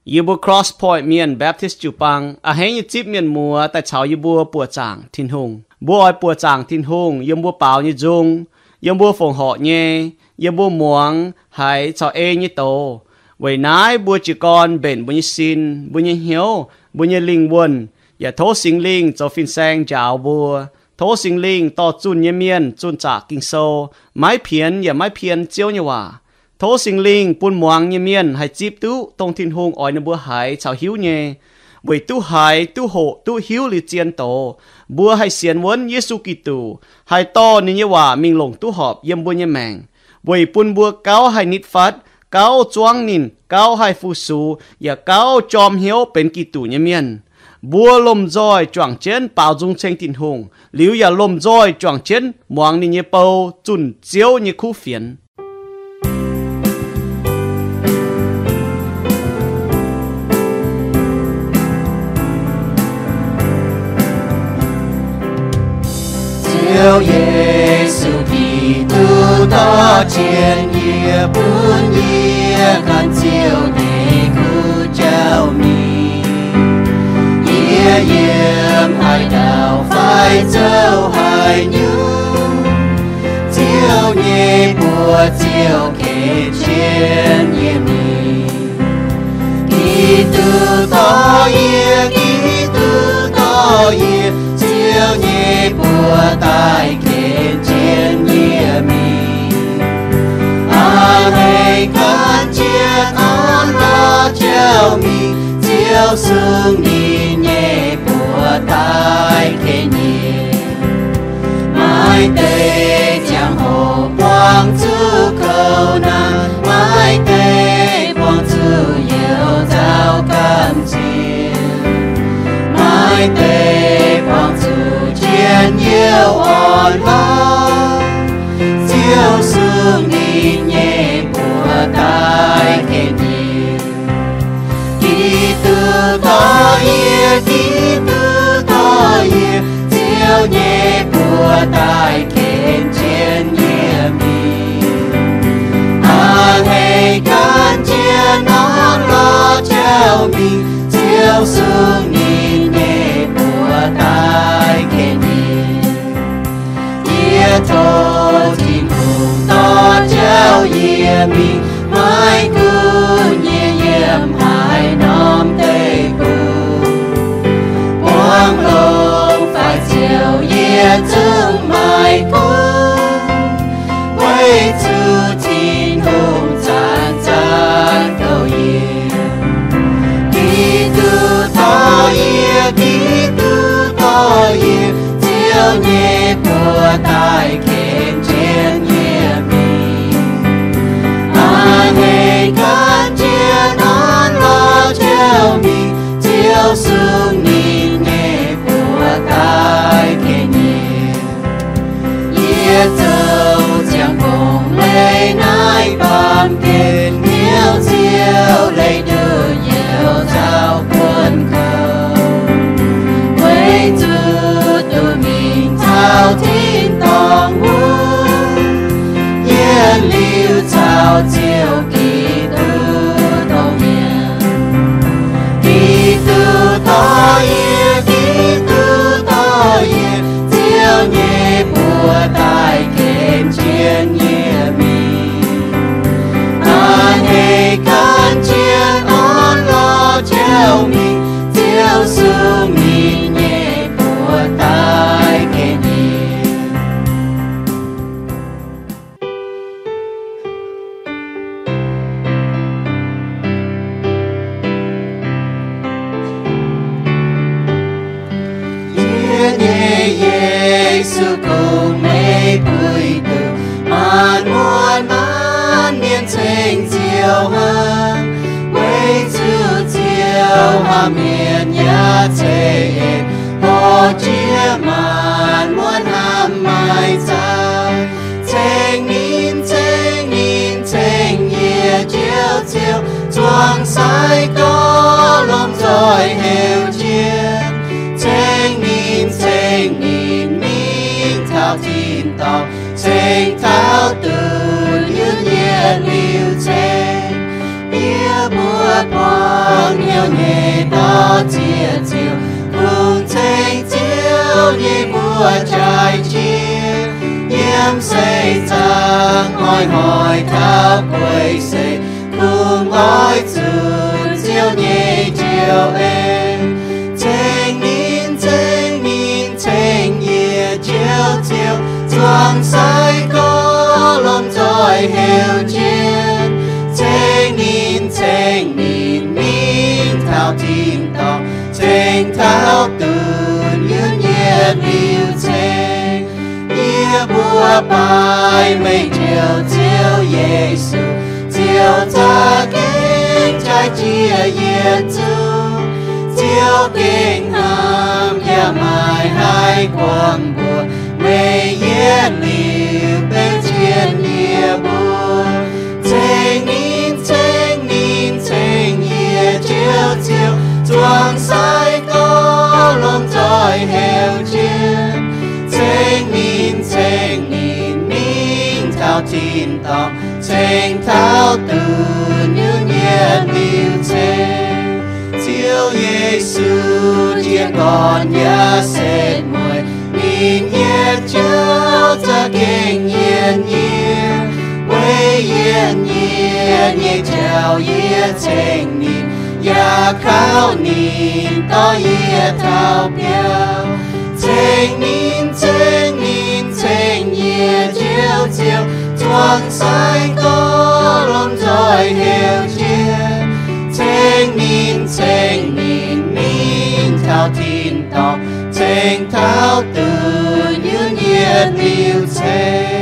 Yie mbuo Cross Point Mienh Baptist jiu-baang a'hneiv nyei zipv mienh muoz daaih caux yie mbuo buoqc zaangc Tin-Hungh. Mbuo oix buoqc zaangc Tin-Hungh yiem mbuo baaux nyei nzung, yiem mbuo fongc horc nyei, yiem mbuo muangx haiz caux ei nyei doz. Weic naaiv mbuo jiez gorn mbenc mbuo nyei sin, mbuo nyei hnyouv, mbuo nyei lingh wuonh, yaac tov Singx Lingh zoux fin-saeng njaaux mbuo. Tov Singx Lingh dorh zunh nyei mienh zunh zaqc Ging-Sou, maiv pienx yaac maiv pien Ziouv nyei waac. Tov Singx Lingh bun muangx nyei mienh haih zipv duqv dongh Tin-Hungh oix ninh mbuo haiz caux hiuv nyei. Weic duqv haiz, duqv hoqc, duqv hiuv liuz zien doz, mbuo haih sienx wuonv Yesu Giduc, haih dorh ninh nyei waac mingh longc duqv horpc yiem mbuo nyei maengc, weic bun mbuo gauh haih nitv fatv, gauh zuangv ninh, gauh haih fu-sux, yaac gauh jorm hnyouv benx Giduc nyei mienh. Mbuo lomh nzoih juangc jienv baaux nzung ceng Tin-Hungh, liuz yaac lomh nzoih juangc jienv muangx ninh nyei bou zunh Ziouv nyei kuv fienx. Ziouv Yesu Giduc, dorh jien yie, bun yie gan Ziouv nyei kuv jauv mingh. Yie yiem haaix dauh fai zoux haaix nyungc, Ziouv nyei buoz-ziouc ken jien yie mingh. Giduc dorh yie, Giduc dorh yie, Ziouv nyei buoz daaih ken jien yie mingh. A'hneiv gan jien orn lorz jauv mingh, Ziouv sung ninh nyei buoz daaih ken yie. Maaih deix ziangh hoc buangh zuqc kouv naanc, maaih deix buangh zuqc youh nzauh gamh nziex, maaih deix buangh zuqc jien youh orn lorz, Ziouv sung ninh nyei buoz daaih ken yie. Giduc dorh yie, Giduc dorh yie, Ziouv nyei buoz daaih ken jien yie mingh. A'hneiv gan jien orn lorz jauv mingh, Ziouv sung ninh nyei buoz daaih ken yie. Yie tov Tin-Hungh dorh jauv yie mingh, maiv gunv yie yiem haaix norm deic-bung, buangv longx fai ziouc yie zungv maiv gunv, weic zuqc Tin-Hungh zanc-zanc douc yie. Giduc dorh yie, Giduc dorh yie, Ziouv nyei buoz daaih ken jien yie mingh. A'hneiv gan jien orn lorz jauv mingh, Ziouv sung ninh nyei buoz daaih ken yie. Yie zoux ziangh gong leiz naaiv baamh gen hnyouv Ziouv leih nduqc youh nzauh buonc kouv, weic zuqc duqv mingh taux tin-dorngh wuov, yietc liuz caux Ziouv Giduc dongh mienh. Giduc dorh yie, Giduc dorh yie, Ziouv nyei buoz daaih ken jien yie mingh. A'hneiv gan jien orn lorz jauv mingh, Ziouv sung ninh nyei buoz daaih ken yie. Yie nyei Yesu, kungx meih puix duqv maanc muotc maanc mienh ceng Ziouv hnangv. Weic zuqc Ziouv hnamv mienh yaac ceix eix, horpc jiex maanc muotc hnamv maaih zaaih, ceng ninh, ceng ninh, ceng yie Njoux Ziouv, zuangx sai gorx lomh nzoih heuc jienv, ceng ninh, ceng ninh mingh taux tin-dorngh, ceng taux duqv yunv yietc liuz ceng. Yie mbuo buangh Hnoi-hnoi taux guei seix, kungx oix zuqc Ziouv nyei njoux en. Ceng ninh, ceng ninh, ceng yie Njoux Ziouv, zuangx sai gorx lomh nzoih heuc jienv. Ceng ninh, ceng ninh, mingh taux tin-dorngh, ceng taux dunh yunh yietc liuz ceng. Yie mbuo baaix meih Njoux Ziouv Yesu, Ziouv za'gengh jaaix jiex yietc zungv. Ziouv gengh hnamv yaac maiv haih guangc mbuox meih yietc liuz benx zien yie mbuo. Ceng ninh, ceng ninh, ceng yie Njoux Ziouv, zuangx sai gorx lomh nzoih heuc jienv. Ceng ninh, ceng ninh, mingh taux tin-dorngh, ceng taux dunh yunh yietc liuz ceng. Ziouv Yesu jiez gorn yaac setv mueiz, ninh yietc jauv za'gengh yienc yie. Weic yienc yie nyei jauv yie ceng ninh, yaac kaux ninh dorh yie taux biauv. Ceng ninh, ceng ninh, ceng yie Njoux Ziouv, zuangx sai gorx lomh nzoih heuc jienv. Ceng ninh, ceng ninh, mingh taux tin-dorngh, ceng taux dunh yunh yietc liuz ceng.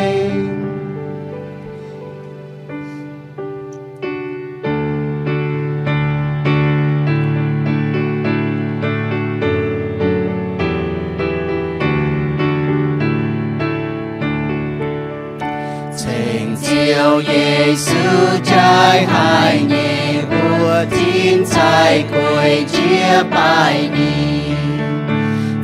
Ceng Ziouv Yesu jaaix haic nyei mbuox zinh cai gueic jiex baaih ninh.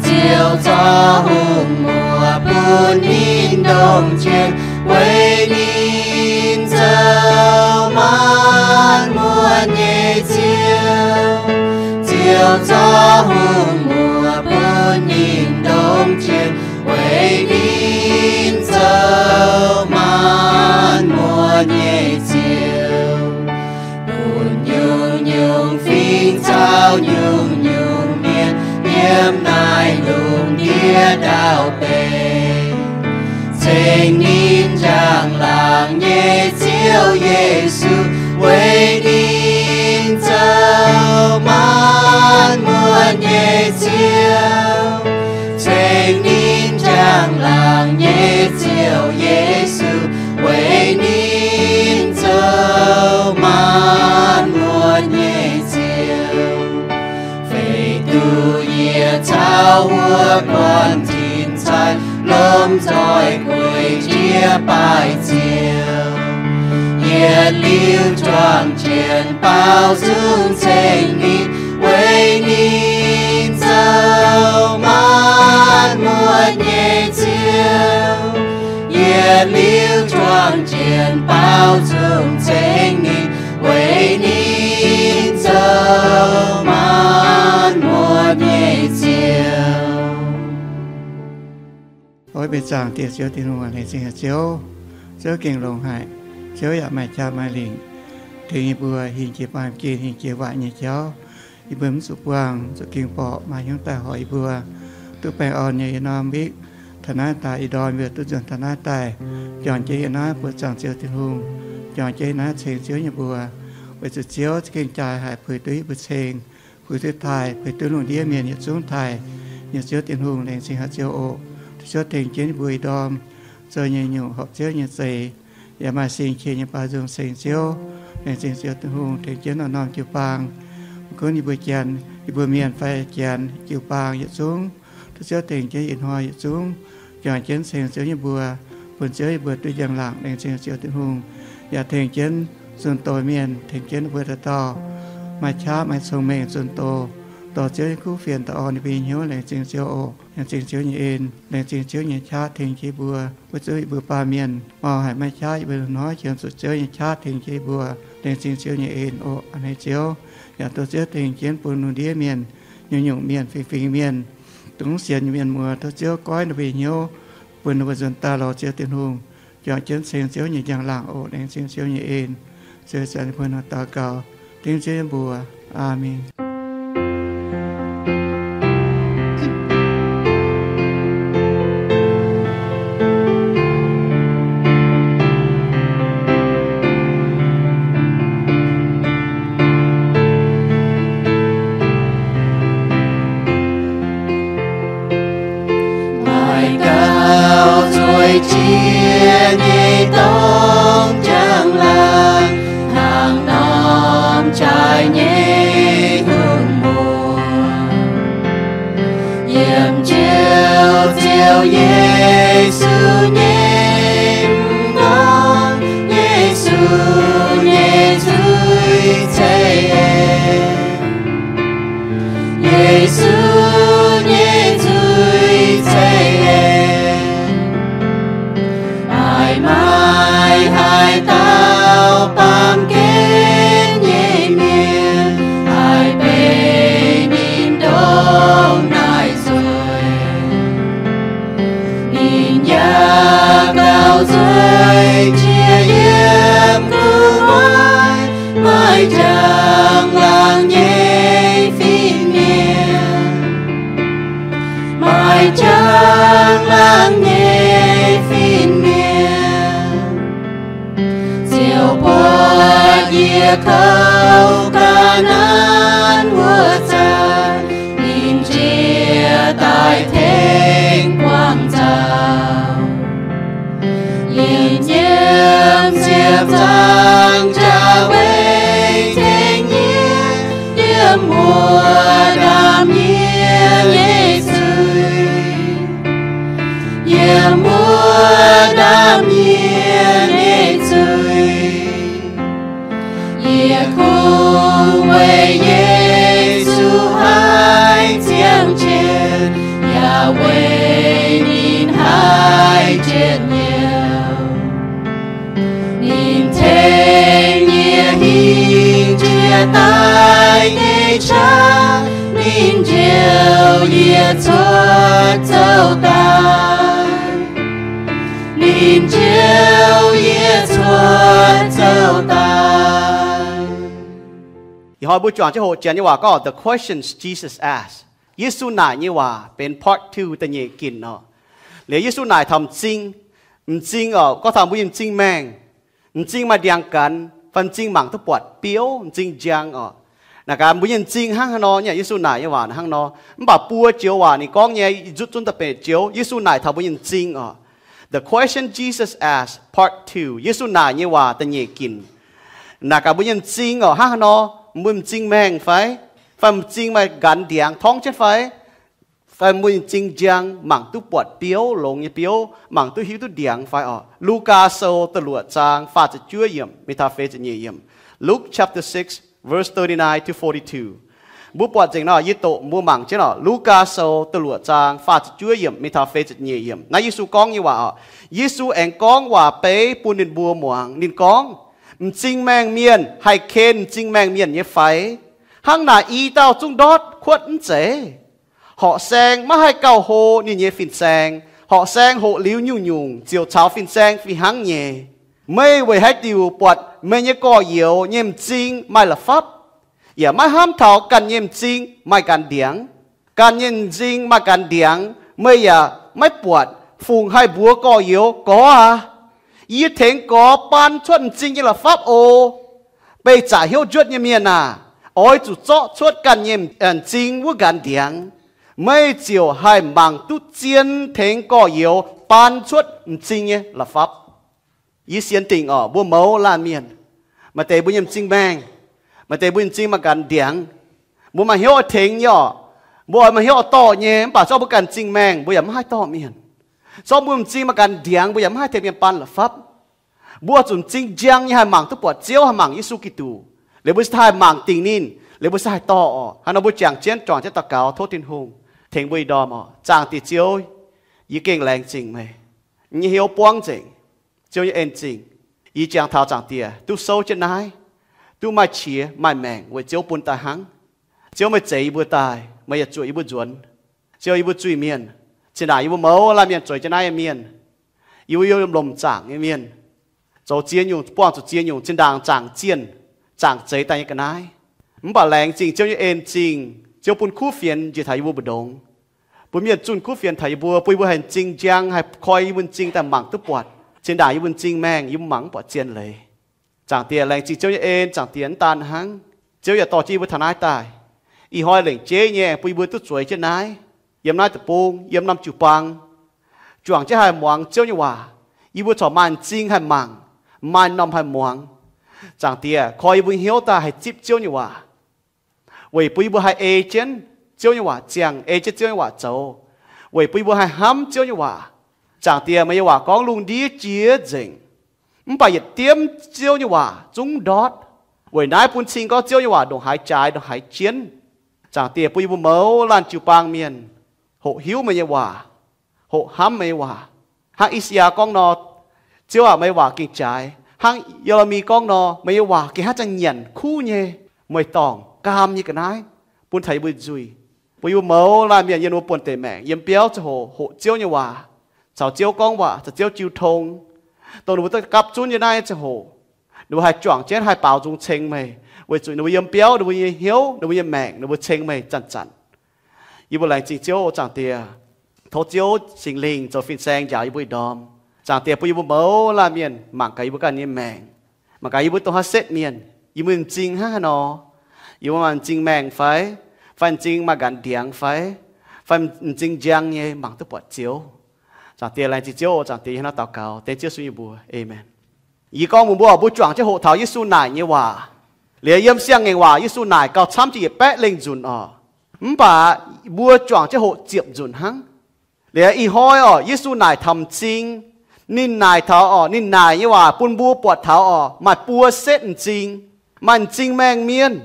Ziouv zorqv hungh muoc bun ninh ndongc jiex, weic ninh zoux maanc muotc nyei Ziouv. Ziouv zorqv hungh muoc bun ninh ndongc jiex, weic ninh zoux maanc muotc nyei Ziouv. Bun nyungc-nyungc fingx caux nyungc-nyungc mienh yiem naaiv lungh ndiev ndau-beih ceng ninh njang-laangc nyei Ziouv Yesu, weic ninh zoux maanc muotc nyei Ziouv. Ceng ninh njang-laangc nyei Ziouv Yesu, weic ninh zoux maanc muotc nyei Ziouv. Feix duqv yie caux wuov guanh tin-saeng lomh nzoih gueic jiex baaih Ziouv. Yietc liuz juangc jienv baaux nzung ceng ninh, weic ninh zoux maanc muotc nyei Ziouv. Yietc liuz juangc jienv baaux nzung ceng ninh, weic ninh zoux maanc muotc nyei Ziouv. Oix mbenc zaangc Diex Ziouv Tin-Hungh, laengz zingh haic Ziouv. Ziouv gengh longx haic. Ziouv yaac maaih qaqv maaih lingc tengx yie mbuo hingh jiex baamh gen, hingh jiex waaic nyei jauv. Yie mbuo mv zuqc buangh, zuqc ging borqc, maaih hnyouv daaih horpc yie mbuo. Duqv baengh orn nyei yietc norm wikv, taux naaiv daaih ih ndorm yie mbuo duqv nzuonx taux naaiv daaih, juangc jienv yietc naaiv buoz-zaangc Ziouv Tin-Hungh, juangc jienv yietc naaiv ceng Ziouv nyei mbuox. Weic zuqc Ziouv za'gengh jaaix haic puix duqv yie mbuo ceng, puix duqv taaih, puix duqv lungh ndiev mienh yietc zungv taaih nyei Ziouv Tin-Hungh, laengz zingh haic Ziouv oc. Tov Ziouv tengx jienv yie mbuo ih ndorm zoux nyei nyungc horpc Ziouv nyei zeix, yaac maaih sing qiex nyei baaux nzung ceng Ziouv. Laengz zingh Ziouv Tin-Hungh tengx jienv norm-norm jiu-baang, maiv gunv yie mbuo Janx, yie mbuo Mienh fai Janx jiu-baang yietc zungv, tov Ziouv tengx jienv ih hnoi yietc zungv juangc jienv ceng Ziouv nyei mbuox, bun Ziouv yie mbuo duqv njang-laangc. Laengz zingh Ziouv Tin-Hungh yaac tengx jienv zunh doz mienh, tengx jienv mbuo dauh dauh maaih qaqv maaih cong-mengh zunh doz, dorh Ziouv nyei kuv fienx daaih orn ninh mbuo nyei hnyouv. Laengz zingh Ziouv oc. Laengz zingh Ziouv nyei en, laengz zingh Ziouv nyei qaqv tengx jienv yie mbuo. Weic zuqc yie mbuo baamh mienh mau haic maaih qaqv, yie mbuo hnoi qiemx zuqc Ziouv nyei qaqv tengx jienv yie mbuo. Laengz zingh Ziouv nyei en oc. A'hneiv Ziouv, yaac tov Ziouv tengx jienv bun lungh ndiev mienh, nyungc-nyungc mienh, fingx-fingx mienh, dongh sienx nyei mienh muoz, tov Ziouv goiv ninh mbuo nyei hnyouv, bun ninh mbuo nzuonx daaih lorz Ziouv Tin-Hungh, juangc jienv ceng Ziouv nyei njang-laangc oc. Laengz zingh Ziouv nyei en. Ziouv zanc bun daux gaux, dengv Ziouv nyei mbuox. Aamen. Maaih gauh zueih jiex nyei dorngx njang-laangc, hnangv norm jaaix nyei hungh muoz. Yiem Njoux Ziouv Yesu nyei m'nqorngv, Yesu nyei zuiz ceix aengx, Yesu nyei zuiz ceix aengx. Maaih, maaih haaix dauh baamh gen nyei mienh haih beiv ninh ndongc naaiv nzueic? Ninh yaac gauh zueih jiex yiem gu'nguaaic maaih njang-laangc nyei fin-mienh, maaih njang-laangc nyei fin-mienh. Ziouv buatc yie kouv ga'naaiv wuov zanc, ninh njiec daaih tengx buangh nzauh. Ninh yiem ziepc nzaangc jaax weic tengx yie, yiem wuov ndaamv-mienh nyei zuiz, yiem wuov ndaamv-mienh nyei zuiz. Yie kungx weic Yesu haih ziangh jienv, yaac weic ninh haih njien-youh. Ninh tengx yie hingh jiex daaih nyei qaqv, ninh njoux yie cuotv zoux daaih. Ninh njoux yie cuotv zoux daaih. Ih hnoi mbuo juangc jienv hoqc janx nyei waac gorngv The Questions Jesus Asked. Yesu naaic nyei waac benx part two da'nyeic ginc oc. Liuz Yesu naaic taux m'zing. M'zing oc, gorngv taux mbuo nyei m'zing maengh. M'zing maaih ndiangx ganx, fai m'zing mangc duqv buatc biouv, m'zing njang oc. Naaic gaax mbuo nyei m'zing hnangv haaix nor, Yesu naaic nyei waac hnangv nor. Mv baac buo joux waac ninh gorngv nyei, nzutv zunv da'beic joux, Yesu naaic taux mbuo nyei m'zing oc. The question Jesus asked, part two. Yesu naaic nyei waac da'nyeic ginc. Naaic gaax mbuo nyei m'zing oc, hnangv haaix nor, mbuo m'zing maengh fai? Fai m'zing maaih nqanx ndiangx torngv jienv fai? Fai mbuo m'zing njang, mangc duqv buatc biouv, longx nyei biouv, mangc duqv hiuv duqv ndiangx fai oc? Lugaa Sou da'luoqc zaang faah ziepc juov yiemc mingh taux feix ziepc nyeic yiemc. Luke chapter six, verse thirty-nine to forty-two. Mbuo buatc nzengc nor, yie doqc mbuo mangc jienv oc. Lugaa Sou da'luoqc zaang faah ziepc juov yiemc mingh taux feix ziepc nyeic yiemc. Naaiv Yesu gorngv nyei waac oc. Yesu aengx gorngv waac beiv bun ninh mbuo muangx. Ninh gorngv, m'zing maengh mienh haih ken m'zing maengh mienh nyei faix. Hnangv naaic i dauh zungv ndortv kuotv mv zeiz? Horqc saeng maiv haih gauh hlo ninh nyei fin-saeng. Horqc saeng hoqc liuz nyungc-nyungc ziouc caux fin-saeng fih hnangv nyei. Meih weic haaix diuc buatc meih nyei gorx-youz nyei m'zing maaih la'fapv, yaac maiv hnamv taux ganh nyei m'zing maaih nqanx ndiangx? Ganh nyei m'zing maaih nqanx ndiangx meih yaac maiv buatc, fungc haih mbuox gorx-youz, Gorx aac, yie tengx gorx baan cuotv m'zing nyei la'fapv oc. Beih zaqc hnyouv njuotv nyei mienh aah! Oix zuqc zorqv cuotv ganh nyei m'zing wuov nqanx ndiangx. Meih ziouc haih mangc duqv zien tengx gorx-youz baan cuotv m'zing nyei la'fapv. Yie sienx dingc oc, mbuo mouz laanh mienh, maaih deix mbuo nyei m'zing maengh, maaih deix mbuo nyei m'zing maaih nqanx ndiangx. Mbuo maaih hnyouv oix tengx nyei oc. Mbuo oix maaih hnyouv oix dorh nyei, mv baac zorqv mbuo ganh m'zing maengh, mbuo yaac mv haih dorh mienh. Zorqv mbuo m'zing maaih nqanx ndiangx, mbuo yaac mv haih tengx mienh baan la'fapv. Mbuo oix zuqc m'zing njang nyei haih mangc duqv buatc Ziouv, haih mangc Yesu Giduc. Liuz mbuo se haih mangc dingc ninh, liuz mbuo se haih dorh oc. Hnangv nor mbuo jangx jienv, juangc jienv daux gaux, tov Tin-Hungh tengx mbuo ih ndorm oc. Zaangc Diex Ziouv, yie gengh laengz zingh meih nyei hnyouv buangv nzengc, Ziouv nyei en zingh. Yie jangx taux Zaangc Diex duqv souv jienv naaiv, duqv maaih qiex maaih maengc weic Ziouv bun daaih hnangv. Ziouv meih zeix yie mbuo daaih, meih yaac zuoqc yie mbuo nzuonx. Ziouv, yie mbuo zuiz-mienh, zinh ndaangc yie mbuo mouz laanh mienh zueiz jienv naaiv nyei mienh, Yie mbuo yiem lomc zaangc nyei mienh, zoux ziex nyungc, buangh zuqc ziex nyungc, zinh ndaangc zaangc zienh, zaangc zeix daaih nyei ga'naaiv. Mv baac laengz zingh Ziouv nyei en zingh, Ziouv bun kuv fienx njiec taux yie mbuo mbu'ndongx, bun mienh zunh kuv fienx taux yie mbuo, bun yie mbuo haih m'zing njang, haih koi yie mbuo m'zing daaih mangc duqv buatc. Zinh ndaangc yie mbuo m'zing maengh, yie mbuo mangc mv buatc zienh leiz. Zaangc Diex, laengz zingh Ziouv nyei en. Zaangc Diex, mv daan hnangv, Ziouv yaac dorh jienv yie mbuo taux naaiv daaih. Ih hnoi lengc jeiv nyei bun yie mbuo duqv zueiz jienv naaiv, yiem naaiv deic-bung, yiem norm jiu-baang, juangc jienv haih muangx Ziouv nyei waac. Yie mbuo corc maaih m'zing haih mangc, maaih m'normh haih muangx. Zaangc Diex, koi yie mbuo hnyouv daaih haih zipv Ziouv nyei waac, weic bun yie mbuo haih ei jienv Ziouv nyei waac ziangh, ei jienv Ziouv nyei waac zoux, weic bun yie mbuo haih hnamv Ziouv nyei waac. Zaangc Diex, meih nyei waac gorngv lungh ndiev jiex nzengc, mv baac yietc diemv Ziouv nyei waac zungv ndortv. Weic naaiv bun cing gorngv Ziouv nyei waac ndongc haaix jaaix, ndongc haaix jienv. Zaangc Diex, bun yie mbuo mouz laanh jiu-baang mienh hoqc hiuv meih nyei waac, hoqc hnamv meih nyei waac, hnangv I^saa^yaa gorngv nor, Ziouv aac, meih nyei waac gengh jaaix. Hnangv Ye^le^mi gorngv nor, meih nyei waac gengh hnangv ziangh nyanc kuv nyei, meih dorngc gaam nyei ga'naaiv bun taux yie mbuo nzuih. Bun yie mbuo mouz laanh mienh yiem ninh mbuo buonv-deic maengc, yiem biauv ziangh hoc hoqc Ziouv nyei waac, caux Ziouv gorngv waac, caux Ziouv jiu tong, dongh ninh mbuo duqv gapv zunv nyei naaiv nyei ziangh hoc, ninh mbuo haih juangc jienv haih baaux nzung ceng meih, weic zuqc ninh mbuo yiem biauv, ninh mbuo nyei hnyouv, ninh mbuo nyei maengc, ninh mbuo ceng meih zanc-zanc. Yie mbuo laengz zingh Ziouv, o Zaangc Diex. Tov Ziouv Singx Lingh zoux fin-saeng njaaux yie mbuo ih-ndorm. Zaangc Diex, bun yie mbuo mouz laanh mienh mangc gaax yie mbuo ganh nyei maengc, mangc gaax yie mbuo dongh haaix setv mienh, yie mbuo m'zing hnangv haaix nor. Yie mbuo maaih m'zing maengh fai, fai m'zing maaih nqanx ndiangx fai, fai m'zing njang nyei mangc duqv buatc Ziouv. Zaangc Diex, laengz zingh Ziouv, o Zaangc Diex, yie hnangv naaiv daux gaux dengv Ziouv Yesu nyei mbuox, aamen. Yie gorngv mbuox mbuo, mbuo juangc jienv hoqc taux Yesu naaic nyei waac. Liuz yiem Siang-Ngaengc Waac Yesu naaic gauh camv jiex yietc baeqv lengh nzunc oc. Mv baac mbuo juangc jienv hoqc ziepc nzunc hnangv. Liuz ih hnoi oc, Yesu naaic taux m'zing. Ninh naaic taux oc, ninh naaic nyei waac bun mbuo buatc taux oc, maaih buo setv m'zing. Maaih m'zing maengh mienh.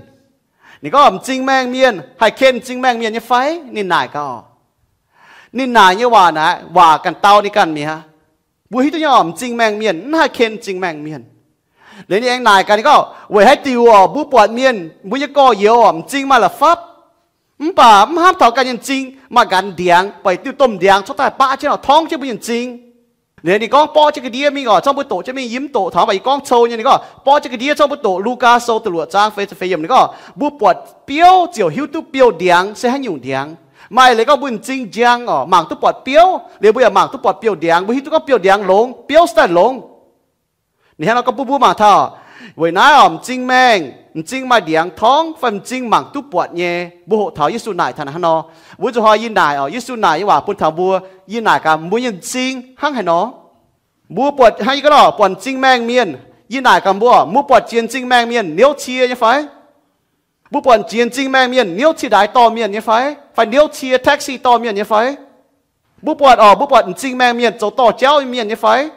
Ninh gorngv m'zing maengh mienh haih ken m'zing maengh mienh nyei fai? Ninh naaic gaax oc. Ninh naaic nyei waac naaic, waac ganh dau ninh ganh mi'aqv. Mbuo hiuv duqv nyei oc, m'zing maengh mienh mv haih ken m'zing maengh mienh. Liuz ninh aengx naaic gaax, ninh gorngv, weic haaix diuc oc, mbuo buatc mienh mbuo nyei gorx-youz oc, m'zing maaih la'fapv, mv baac mv hnamv taux ganh nyei m'zing maaih nqanx ndiangx, buatc diuh domh ndiangx cuotv daaih baqv jienv oc, torngv jienv mbuo nyei m'zing. Liuz ninh gorngv borqv jienv ga'ndiev mingh oc, zorqv mbuo doqc jienv mingh, yie mv doqc taux, mv baac yie gorngv cou nyei. Ninh gorngv borqv jienv ga'ndiev zorqv mbuo doqc Lugaa Sou da'luoqc zaang feix ziepc feix yiemc. Ninh gorngv mbuo buatc biouv ziouc hiuv duqv biouv-ndiangx se haaix nyungc ndiangx. Maaih leiz gorngv mbuo m'zing njang oc, mangc duqv buatc biouv, liuz mbuo yaac mangc duqv buatc biouv-ndiangx. Mbuo hiuv duqv gorngv biouv-ndiangx longx, biouv se daaih longx. Ninh hnangv nor gorngv bun mbuo mangc taux, weic naaiv oc, m'zing maengh, m'zing maaih ndiangx torngv fai m'zing mangc duqv buatc nyei, mbuo hoqc taux Yesu naaic taux naaic hnangv nor. Wuov zuqc hnoi yie naaic oc, Yesu naaic nyei waac bun taux mbuo, yie naaic gaax mbuo nyei m'zing hnangv haaix nor. Mbuo buatc hnangv yie gorngv nor, buatc m'zing maengh mienh, yie naaic gaax mbuo, mbuo buatc jiex m'zing maengh mienh niouv cie nyei fai? Mbuo buatc jiex m'zing maengh mienh niouv cie ndaix dorh mienh nyei fai? Fai niouv cie taxi dorh mienh nyei fai? Mbuo buatc oc, mbuo buatc m'zing maengh mienh zoux dorh jauv nyei mienh nyei fai?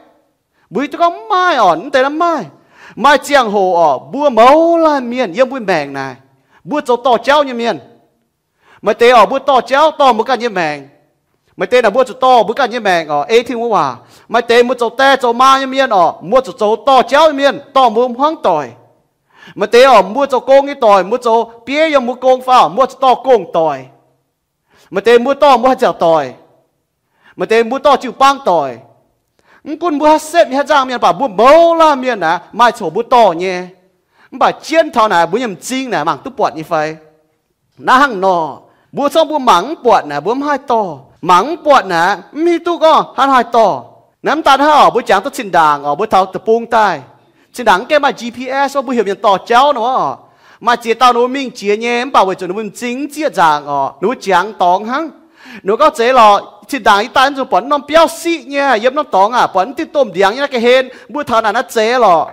Mbuo hiuv duqv gorngv mv maaih oc, mv deix naaiv mv maaih. Maaih ziangh hoc oc, mbuo mouz laanh mienh yiem mbuo maengc naaic, mbuo zoux dorh jauv nyei mienh. Maaih deix oc, mbuo dorh jauv dorh mbuo ganh nyei maengc. Maaih deix naaic mbuo zuqc dorh mbuo ganh nyei maengc oc, ei Tin-Hungh waac. Maaih deix mbuo zoux die zoux maa nyei mienh oc, mbuo zuqc zoux dorh jauv nyei mienh dorh mbuo hmuangv doic. Maaih deix oc, mbuo zoux gong nyei doic, mbuo zoux bieiv yiem mbuo gong fai oc, mbuo zuqc dorh gong-doic. Maaih deix mbuo dorh mbuo haaix ziauc doic. Maaih deix mbuo dorh jiu-baang doic. Mv gunv mbuo haaix setv mienh, haaix nzangc mienh, mv baac mbuo mouz laanh mienh aeqv, maaih ziangh hoc mbuo dorh nyei. Mv baac jienv taux naaic mbuo nyei m'zing naaic mangc duqv buatc nyei fai? Naaiv hnangv nor, mbuo zorqv mbuo mangc mv buatc naaic mbuo mv haih dorh. Mangc mv buatc naaic mv hiuv duqv gorngv hnangv haaix dorh. Naaiv mv daan hnangv oc, mbuo jangx duqv zinh ndaangc oc, mbuo taux deic-bung daaih, zinh ndaangc mv gaengh maaih G P S oc, mbuo heuc mienh dorh jauv nor oc. Maaih ziex dauh ninh mbuo mingh jiex nyei, mv baac weic zuqc ninh mbuo m'zing mv zieqv nzaangc oc, ninh mbuo jangx dorngx hnangv. Ninh mbuo gorngv, Zeiz lorqc, zinh ndaangc yie daaih naaiv nzunc buatc norm biauv siqv nyei, yiem norm dorngx aac buatc diuh domh ndiangx nyei naaiv ga'hlen, mbuo taux naaic naaiv zeiz lorqc.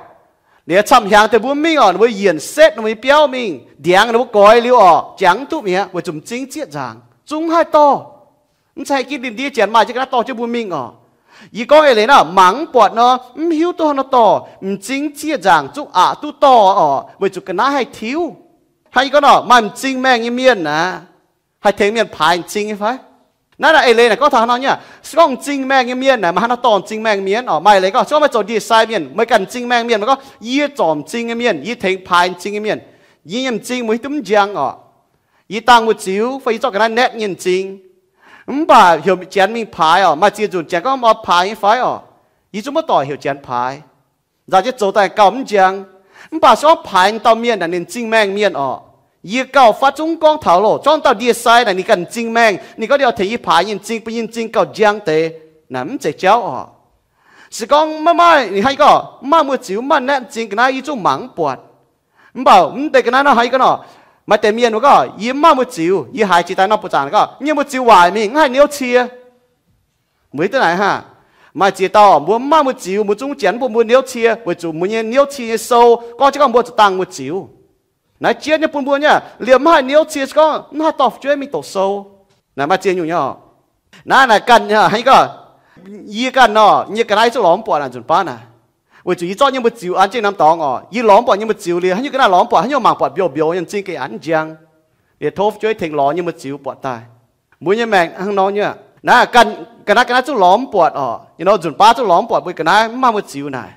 Liuz camv-hnyangx deix mbuo mingh oc, ninh mbuo yienc setv ninh mbuo nyei biauv mingh, ndiangx ninh mbuo goix liuz oc, jangx mv duqv mi'aqv, weic zuqc m'zing mv zieqv nzaangc, zungv mv haih dorh. Mv zeiz ginv ninh ndie janx maaih jienv ga'naaiv dorh jienv mbuo mingh oc. Yie gorngv eix leiz naaiv, mangc mv buatc nor mv hiuv duqv haaix nor dorh, m'zing mv zieqv nzaangc zungv aqc duqv dorh oc, weic zuqc ga'naaiv haih tiuv. Hnangv yie gorngv nor, maaih m'zing maengh nyei mienh aeqv, haih tengx mienh paaix m'zing nyei fai? Naaiv naaic eix leiz naaic gorngv taux haaix nor nyei aac, se gorngv m'zing maengh nyei mienh naaic maaih haaix nor dorh m'zing maengh mienh oc. Maaih leiz gorngv, se gorngv meih zoux ndie-sai mienh, meih ganh m'zing maengh mienh, meih gorngv, Yie zorc m'zing nyei mienh, yie tengx paaix m'zing nyei mienh. Yie nyei m'zing mbuo hiuv duqv mv njang oc. Yie dangh mbuo ziux fai yie zorqv ga'naaiv naetv nyei m'zing. Mv baac heuc janx mingh paaix oc. Maaih ziex nzunc janx gorngv, Oix paaix nyei fai oc? Yie zungv maiv doic heuc janx paaix. Nzauh jienv zoux daaih gauh mv njang. Mv baac se gorngv paaix dauh mienh naaic ninh m'zing maengh mienh orqc, yie gauh fatv zungv gorngv taux loh, zorngv dauh ndie-sai naaic ninh ganh m'zing maengh, ninh gorngv ninh oix tengx yie paaix nyei m'zing, bun nyei m'zing gauh njang deix, naaic mv zeiz jauv orqc. Se gorngv maiv maaih, ninh hnangv yie gorngv mv maaih mbuo ziux, mv maaih naetv m'zing ga'naaiv, yie zungv mangc mv buatc. Mv baac mv deix ga'naaiv nor hnangv yie gorngv nor, maaih deix mienh wuov gorngv, yie mv maaih mbuo ziux, yie haiz jiex daaih nor buoqc zaangc gorngv, yie nyei mbuo ziux waaic mingh, mv haih niouv cie. Mueiz duqv naaic hnangv. Maaih ziex dauh mbuo mv maaih mbuo ziux, mbuo zungv janx bun mbuo niouv cie, weic zuqc mbuo nyei niouv cie nyei sou gorngv jienv gorngv mbuo zuqc dangh mbuo ziux. Naaiv jiex nyei bun mbuo nyei, liemh mv haih niouv cie se gorngv mv haih dorh fu'jueiv mingh doqc sou. Naaic maaih ziex nyungc nyei oc. Naaiv naaic ganh hnangv yie gorngv, yie ganh nor, yie ga'naaiv zungv lorz mv buatc naaic nzunc baav naaic. Weic zuqc yie zorqv nyei mbuo ziux an jienv norm dorngx oc, yie lorz mv buatc nyei mbuo ziux liuz, haaix nyungc ga'naaiv lorz mv buatc, haaix nyungc mangc buatc mbiouh mbiouh nyei m'zing ga'naaiv a'hneiv njang. Liuz tov fu'jueiv tengx lorz nyei mbuo ziux buatc daaih. Mbuo nyei maengc hnangv nor nyei. Naaiv ganh, ga'naaiv ga'naaiv zungv lorz mv buatc oc. Nyei nor nzunc baav zungv lorz mv buatc mbuo ga'naaiv mv maaih mbuo ziux naaic.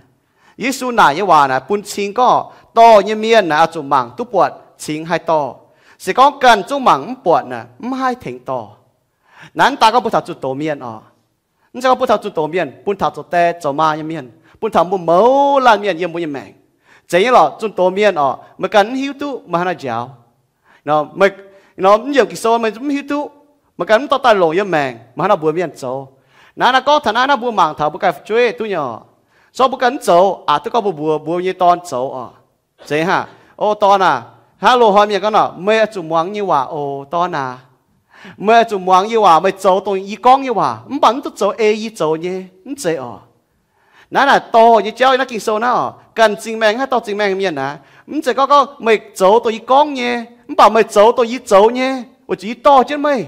Yesu naaic nyei waac naaic bun cing gorngv dorh nyei mienh naaic oix zuqc mangc duqv buatc cingx haih dorh. Se gorngv ganh zungv mangc mv buatc naaic mv haih tengx dorh. Naaiv mv daaih gorngv bun taux zunh doz mienh oc. Mv zeiz gorngv bun taux zunh doz mienh, bun taux zoux die zoux maa nyei mienh, bun taux mbuo mouz laanh mienh yiem mbuo nyei maengc. Zeiz nyei lorqc, zunh doz mienh oc, meih ganh mv hiuv duqv meih hnangv haaix nor njaaux. Nor mv yiemc Ging-Sou meih mv hiuv duqv, meih ganh mv dorh daaih longc yiem maengc, meih hnangv haaix nor mbuox mienh zoux. Naaiv naaiv gorngv taux naaiv naaiv mbuo mangc taux mbuo ganh fu'jueiv duqv nyei oc. Zorqv mbuo ganh mv zoux aqc duqv gorngv mbuo mbuox mbuo nyei dorn zoux oc. Zeiz hnangv. O dorn aac, hnangv loz-hnoi mienh gorngv nor, meih oix zuqc muangx yie nyei waac oc dorn aac. Meih oix zuqc muangx yie waac, meih zoux dongh yie gorngv nyei waac, mv baac mv duqv zoux ei yie zoux nyei. Mv zeiz oc. Naaiv naaic dorh nyei jauv yiem naaiv Ging-Sou naaiv oc, ganh m'zing maengh haih dorh m'zing maengh mienh naaiv. Mv zeiz gorngv gorngv meih zoux dongh yie gorngv nyei, mv baac meih zoux dongh yie zoux nyei, weic zuqc yie dorh jienv meih.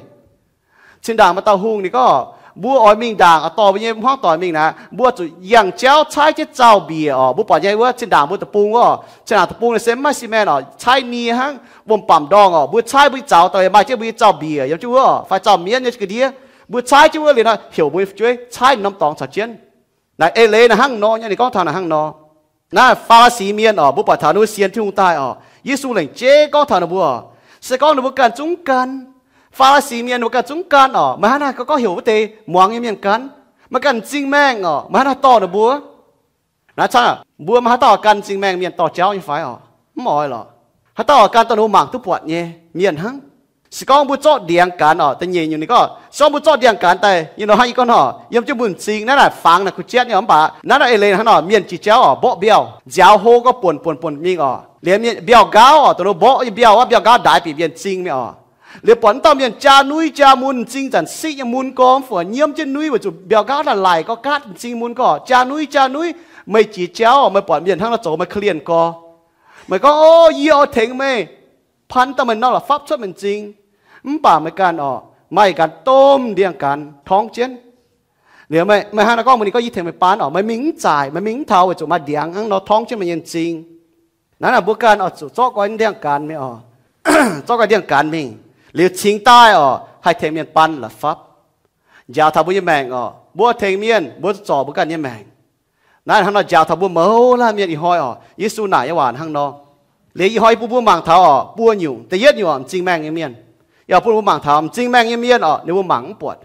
Zinh ndaangc maaih dauh hungh ninh gorngv, mbuo oix mingh ndaangc oix dorh mbuo nyei hmuangv doic mingh naaiv, mbuo zuqc yangh jauv caaiv jienv zaux-mbiec oc. Mbuo buatc nyei wuov zinh ndaangc mbuo deic-bung wuov, zinh ndaangc deic-bung naaiv se mv maaih cement oc, caaiv nie hnangv, wuom-bamc ndorngh oc. Mbuo caaiv mbuo nyei zaux daaih maaih jienv mbuo nyei zaux-mbiec yiem jienv wuov fai zaux-mienv nyei ga'ndiev. Mbuo caaiv jienv wuov liuz nor heuc mbuo nyei fu'jueiv caaiv norm dorngx caux jienv. Naaiv eix leiz naaiv hnangv nor nyei, ninh gorngv taux naaiv hnangv nor. Naaiv Faa^li^si Mienh oc, mbuo buatc taux ninh mbuo sienx Tin-Hungh daaih oc, Yesu lengc jeiv gorngv taux ninh mbuo, se gorngv ninh mbuo ganh zungv gan. Faa^li^si Mienh ninh mbuo ganh zungv gan oc, meih hnangv naaiv gorngv heuc wuov deix muangx nyei mienh gan. Meih ganh m'zing maengh oc, meih hnangv naaiv dorh ninh mbuo. Naaiv cangv mbuo maaih haaix dauh oix gan m'zing maengh mienh dorh jauv nyei fai oc? Mv oix lorqc. Haaix dauh oix gan dongh ninh mbuo mangc duqv buatc nyei mienh hnangv. Se gorngv mbuo zorqv ndiangx gaax oc, da'nyeic nyungc ninh gorngv, se gorngv mbuo zorqv ndiangx gaax daaih nyei nor hnangv yie gorngv nor, yiem jienv mbuo m'zing naaiv naaic fangx naaic kuh jatv nyei oc, mv baac naaiv naaiv eix leiz hnangv nor mienh jiex jauv oc, mborqv mbiauh, nziaaux hlo gorngv buonc buonc buonc mingh oc, liemh mienh mbiauh nqaauv oc, dongh ninh mborqv nyei mbiauh wuov mbiauh nqaauv ndaix bieqc mienh m'zing mingh oc. Liuz buatc mv dauh mienh jaa nuiv jaa mun, m'zing zanc siqv nyei mun gorx mv fungc nyiemv jienv nuiv weic zuqc mbiauh nqaauv naaic laic gorx gaatv m'zing mun gorx jaa nuiv jaa nuiv. Meih jiex jauv oc, meih buatc mienh hnangv nor zoux meih korv-lienh gorx. Meih gorngv, O, yie oix tengx meih pan dauh meih norm la'fapv cuotv meih m'zing. Mv baac meih ganh oc, maaih ganh domh ndiangx-gaanx torngv jienv. Liuz meih hnangv nor gorngv mbuox ninh gorngv, Yie tengx meih pan oc. Meih mingh mv zaaic, meih mingh mv taux weic zuqc maaih ndiangx hnangv nor torngv jienv meih nyei m'zing. Naaiv naaic mbuo ganh oix zuqc zorqv guai ndiangx-gaanx mingh oc, zorqv guai ndiangx-gaanx mingh, liuz cingx daaih oc haih tengx mienh pan la'fapv. Njaaux taux mbuo nyei maengc oc, mbuo tengx mienh mbuo zorc mbuo ganh nyei maengc. Naaiv hnangv nor njaaux taux mbuo mouz laanh mienh ih hnoi oc, Yesu naaic nyei waac hnangv nor. Liuz ih hnoi yie bun mbuo mangc taux oc buo nyungc. Da'yietv nyungc oc, m'zing maengh nyei mienh. Yie bun mbuo mangc taux m'zing maengh nyei mienh oc, ninh mbuo mangc mv buatc.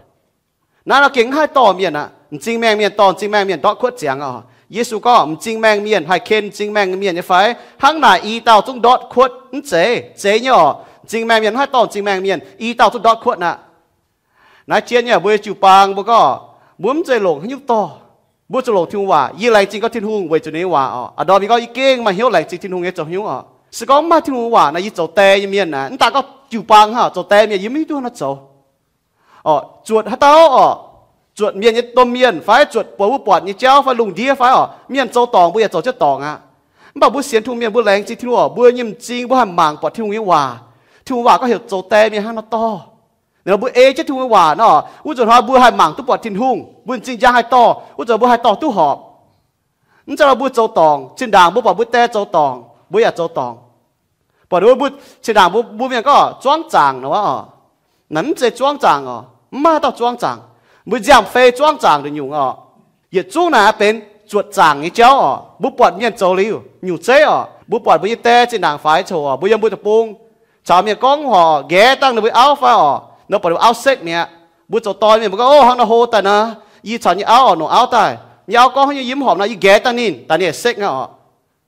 Naaiv nor gengh mv haih dorh mienh aqv. M'zing maengh mienh dorh m'zing maengh mienh ndortv kuotv ziangx oc. Yesu gorngv m'zing maengh mienh haih ken m'zing maengh mienh nyei fai? Hnangv naaic i dauh zungv ndortv kuotv mv zeiz? Zeiz nyei oc. M'zing maengh mienh mv haih dorh m'zing maengh mienh, i dauh zungv ndortv kuotv aqv. Naaiv jien nyei mbuo nyei jiu-baang mbuo gorngv, mbuo mv zeiz longc haaix nyungc dorh. Mbuo zuqc longc Tin-Hungh waac. Yie laengz zingh gorngv Tin-Hungh weic zuqc ninh nyei waac oc. A'ndorm yie gorngv yie gengh maaih hnyouv laengz zingh Tin-Hungh nyei zoux haaix nyungc oc. Se gorngv mv maaih Tin-Hungh waac naaic yie zoux die nyei mienh naaic, mv daaih gorngv jiu-baang hnangv zoux die mienh yie mv hiuv duqv hnangv nor zoux. Oc, zuotc haaix dauh oc, zuotc mienh nyei domh mienh fai zuotc buatc wuov buatc nyei jauv fai lungh ndiev fai oc, mienh zoux dorngc mbuo yaac zoux jienv dorngc aqv. Mv baac mbuo sienx Tin-Hungh mienh mbuo laengz zingh Tin-Hungh oc, mbuo nyei m'zing mbuo haih mangc buatc Tin-Hungh nyei waac. Tin-Hungh waac gorngv heuc zoux die mienh hnangv nor dorh. Ninh mbuo ei jienv Tin-Hungh nyei waac nor, wuov nzunc hnoi mbuo haih mangc duqv buatc Tin-Hungh, mbuo m'zing njang haih dorh, wuov zanc mbuo haih dorh duqv horpc. Mv zeiz nor mbuo zoux dorngc, zinh ndaangc mbuo buatc mbuo die zoux dorngc, mbuo yaac zoux dorngc. Buatc mbuo, zinh ndaangc mbuo, mbuo mienh gorngv zuangv zaangc nor oc. Naaiv mv zeiz zuangv zaangc oc, mv maaih dauh zuangv zaangc. Mbuo nziaamv-fei zuangv zaangc nduqc nyungc oc. Yietc zungv naaic benx zuotc zaangc nyei jauv oc. Mbuo buatc mienh zoux liuz nyungc zeiv oc, mbuo buatc mbuo nyei die zinh ndaangc faix coc oc, mbuo yiem mbuo deic-bung caux mienh gorngv horc nqaeqv dangh ninh mbuo auv fai oc, nor buatc ninh mbuo auv sekv mi'aqv. Mbuo zoux doix mienh mbuo gorngv, O, hnangv nor hlo daaih naaiv, yie caux nyei auv oc, nongc auv daaih. Yie auv gorngv haaix nyungc yie mv horpc nor, yie nqaeqv daaih ninh, daaih ninh aengx sekv aqv oc.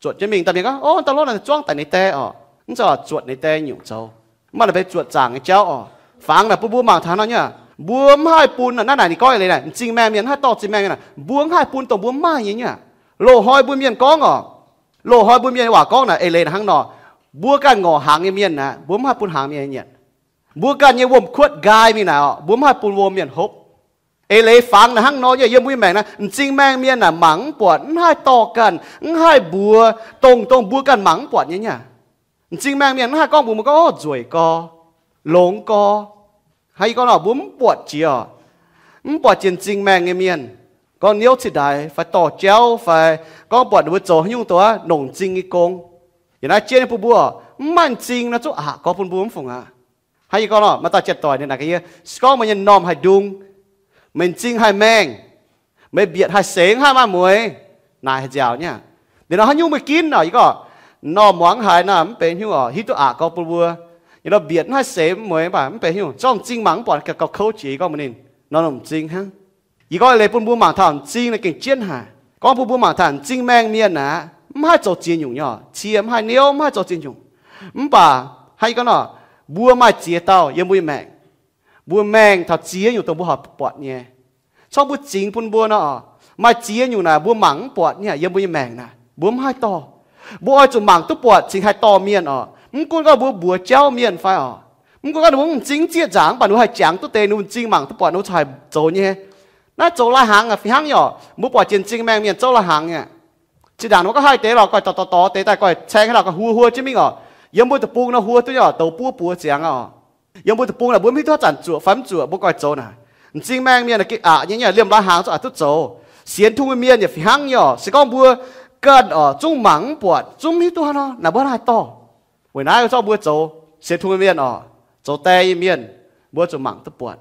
Zuotc jienv mingh daaih mienh gorngv, Ov, daaih lorqc, naaic zuangv daaih ninh die oc. Mv zeiz oc, zuotc ninh die nyungc zoux. Mv baac naaic benx zuotc zaangc nyei jauv oc. Fangx naaic bun mbuo mangc taux nor nyei, mbuo mv haih bun, naaiv naaic ninh gorngv eix leiz naaic, m'zing maengh mienh mv haih dorh m'zing maengh mienh naaic, mbuo mv haih bun dongh mbuo maaih nyei nyei. Loz-hnoi mbuo mienh gorngv oc, loz-hnoi mbuo mienh waac gorngv naaic, eix leiz naaic hnangv nor, mbuo ganh ngorc hnaangx nyei mienh naaic, mbuo mv haih bun hnaangx mienh nyei nyanc. Mbuo ganh nyei wuom-kuotv nqaai mingh naaic oc, mbuo mv haih bun wuom mienh hopv. Eix leiz fangx naaic hnangv nor nyei, yiem mbuo nyei maengc naaic, m'zing maengh mienh naaic mangc mv buatc, mv haih dorh ganh, mv haih mbuox dongh, dongh mbuo ganh mangc mv buatc nyei nyei. M'zing maengh mienh mv haih gorngv mbuox mbuo gorngv, Ov, nzueic gorx, longx gorx. Hnangv yie gorngv nor, mbuo mv buatc jiex oc. Mv buatc jiex m'zing maengh nyei mienh gorngv niouv ciex ndaix fai dorh jauv fai gorngv buatc ninh mbuo zoux haaix nyungc dongh nongc m'zing nyei gong. Yiem naaiv jienv nyei bun mbuo, mv maaih m'zing nor zungv aqc gorx bun mbuo mv fungc aqv. Hnangv yie gorngv nor, maaih dauh janx-doic ninh naaic gaax yie, se gorngv meih nyei m'normh haih ndung, meih m'zing haih maengh, meih mbietc haih seix, mv haih maaih mueix, naaic haih nziaauc nyei aqv. Ninh nor haaix nyungc meih ginv oc, yie gorngv, m'normh muangx haiz nor mv benx haaix nyungc oc, hiuv duqv aqc gorx bun mbuo. Ninh nor mbietc mv haih seix mv mueix, mv baac mv benx haaix nyungc, zorqv m'zing mangc mv buatc gauh kouv jiex. Yie gorngv mbuox ninh, nor m'zing hnangv. Yie gorngv eix leiz bun mbuo mangc taux m'zing naaic gengh jienv haic. Gorngv bun mbuo mangc taux m'zing maengh mienh aeqv, mv haih zoux ziex nyungc nyei oc, cie mv haih, niouv mv haih zoux ziex nyungc. Mv baac hnangv yie gorngv nor, mbuo maaih ziex dauh yiem mbuo nyei maengc. Mbuo maengh taux ziex nyungc dongh mbuo horpc buatc nyei. Corc mbuo zingx bun mbuo nor, maaih ziex nyungc naaic mbuo mangc mv buatc nyei yiem mbuo nyei maengc naaic, mbuo mv haih dorh. Mbuo oix zuqc mangc duqv buatc cingx haih dorh mienh oc. Mv gunv gorngv mbuo mbuox jauv mienh fai oc, mv gunv gorngv ninh mbuo m'zing mv zieqv nzaangc, mv baac ninh mbuo haih jangx duqv deix, ninh mbuo m'zing mangc duqv buatc, ninh mbuo haih zoux nyei. Naaiv zoux lai-hnaangx aqv, fih hnangv nyei oc. Mbuo buatc jiex m'zing maengh mienh zoux lai-hnaangx nyei. Zinh ndaangc ninh mbuo gorngv haih deix lorqc, goiv dorh dorh dorh deix daaih, goiv caeng haaix lorqc, goiv huo huo jienv mingh oc. Yiem mbuo deic-bung nor huo duqv nyei oc, douz buov buoz ziangx oc. Yiem mbuo deic-bung naaic mbuo mv hiuv duqv haaix zanc zuoqc fai mv zuoqc, mbuo goiv zoux naaic. M'zing maengh mienh aqv, aqc nyei, liemh lai-hnaangx zungv aqc duqv zoux. Sienx Tin-Hungh nyei mienh yaac fih hnangv nyei oc. Se gorngv mbuo ganh oc zungv mangc mv buatc, zungv mv hiuv duqv haaix nor, naaic mbuo hnangv haih dorh. Weic naaiv zorqv mbuo zoux sienx Tin-Hungh nyei mienh oc, zoux die nyei mienh, mbuo zuqc mangc duqv buatc,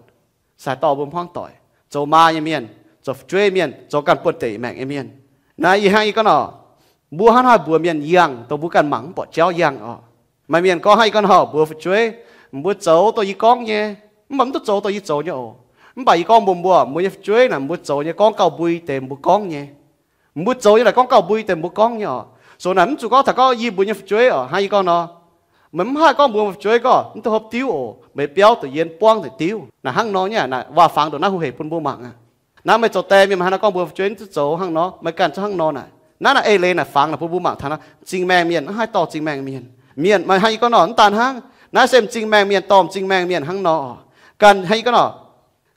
se haih dorh mbuo hmuangv doic. Zoux maa nyei mienh, zoux fu'jueiv mienh, zoux ganh buonv-deic maengc nyei mienh. Naaiv yie hnangv yie gorngv oc, mbuo hnangv haaix mbuox mienh yangh dongh mbuo ganh mangc mv buatc jauv yangh oc. Maaih mienh gorngv hnangv yie gorngv nor, mbuox fu'jueiv, mbuo zoux dongh yie gorngv nyei, mv baac mv duqv zoux dongh yie zoux nyei oc. Mv baac yie gorngv mbuox mbuo, mbuo nyei fu'jueiv naaic, mbuo zoux nyei gorngv gauh mbui deix mbuo gorngv nyei. Mbuo zoux nyei naaic gorngv gauh mbui deix mbuo gorngv nyei oc. Zoux naaic mv zuqc gorngv taux gorngv yie mbuox nyei fu'jueiv oc, hnangv yie gorngv nor, meih mv haih gorngv mbuox fu'jueiv gorngv, mv duqv hopv diuv oc, meih biauv deix yie buangv deix diuv. Naaic hnangv nor nyei, naaic waac-fangx ndongc naaiv hu hec bun mbuo mangc aqv. Naaiv meih zoux die mienh, meih hnangv nor gorngv mbuox fu'jueiv, mv duqv zoux hnangv nor, meih ganh zungv hnangv nor naaic. Naaiv naaic eix leiz naaic fangx naaic bun mbuo mangc taux nor, m'zing maengh mienh mv haih dorh m'zing maengh mienh. Mienh meih hnangv yie gorngv nor, mv daan hnangv. Naaiv se m'zing maengh mienh dorh m'zing maengh mienh hnangv nor oc. Ganh hnangv yie gorngv nor,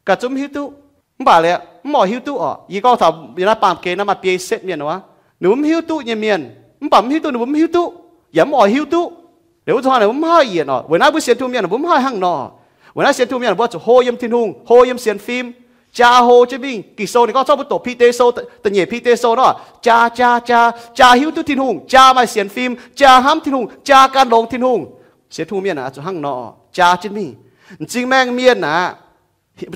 ganh zungv mv hiuv duqv, mv baac liuz mv oix hiuv duqv oc. Yie gorngv taux yiem naaiv baamh gen naaiv maaih biei setv mienh wuov, ninh mbuo mv hiuv duqv nyei mienh, mv baac mv hiuv duqv ninh mbuo mv hiuv duqv, yaac mv oix hiuv duqv. Liuz wuov zanc ninh mbuo mv haih yienc oc. Weic naaiv mbuo sienx Tin-Hungh mienh mbuo mv haih hnangv nor. Weic naaiv sienx Tin-Hungh mienh mbuo zuqc hlo yiem Tin-Hungh, hlo yiem sienx fim, jaa hlo jienv mingh. Ging-Sou ninh gorngv, zorqv mbuo doqc Bide Sou, da'nyeic Bide Sou nor, jaa, jaa, jaa, jaa hiuv duqv Tin-Hungh, jaa maaih sienx fim, jaa hnamv Tin-Hungh, jaa gan longx Tin-Hungh. Sienx Tin-Hungh mienh aqv, zuqc hnangv nor oc, jaa jienv mingh. M'zing maengh mienh aac,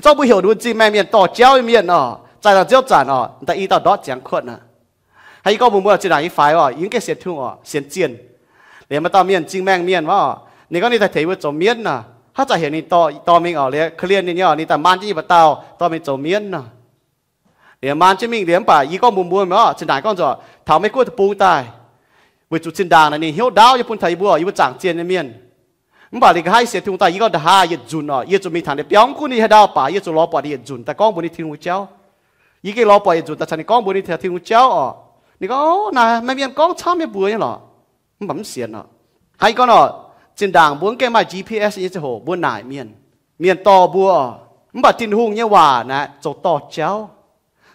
zorqv mbuo heuc ninh mbuo m'zing maengh mienh dorh jauv nyei mienh oc, zaaih daaih nziouv zanc oc, da'yi dauh ndortv ziangx kuotv aqv. Hnangv yie gorngv mbuox mbuo, zinh ndaangc yie faix oc, yie mv gaengh sienx Tin-Hungh oc, sienx zienh. Liuz maaih dauh mienh m'zing maengh mienh wuov oc, ninh gorngv ninh daaih tengx mbuo zoux mienv nor, hnangv zanc heuc ninh dorh, dorh mingh oc, liuz korv-lienh ninh nyei oc, ninh daaih maan jienv yie mba'dauh dorh mingh zoux mienv nor. Liuz maan jienv mingh liuz mv baac yie gorngv mbuox mbuo oc, zinh ndaangc gorngv nzunc taux Meiv-Guoqv deic-bung daaih, weic zuqc zinh ndaangc naaic ninh hnyouv ndaauv nyei bun taux yie mbuo, yie mbuo zaangc zienh nyei mienh. Mv baac liuz nqa'haav yie sienx Tin-Hungh daaih, yie gorngv nda'haav yietc nzunc oc, yie zuqc mingh tangx deix biauv, mv gunv ninh haaix ndau baac yie zuqc lorz buatc ninh yietc nzunc daaih gorngv mbuox ninh Tin-Hungh nyei jauv. Yie gengh lorz buatc yietc nzunc daaih caux ninh gorngv mbuox ninh taux Tin-Hungh nyei jauv oc. Ninh gorngv, Naaic maaih mienh gorngv camv nyei mbuox nyei lorqc. Mv baac mv sienx oc. Hnangv yie gorngv oc, zinh ndaangc mbuo mv gaengh maaih G P S nyei ziangh hoc mbuo naaic mienh, mienh dorh mbuo oc. Mv baac Tin-Hungh nyei waac naaic zoux dorh jauv.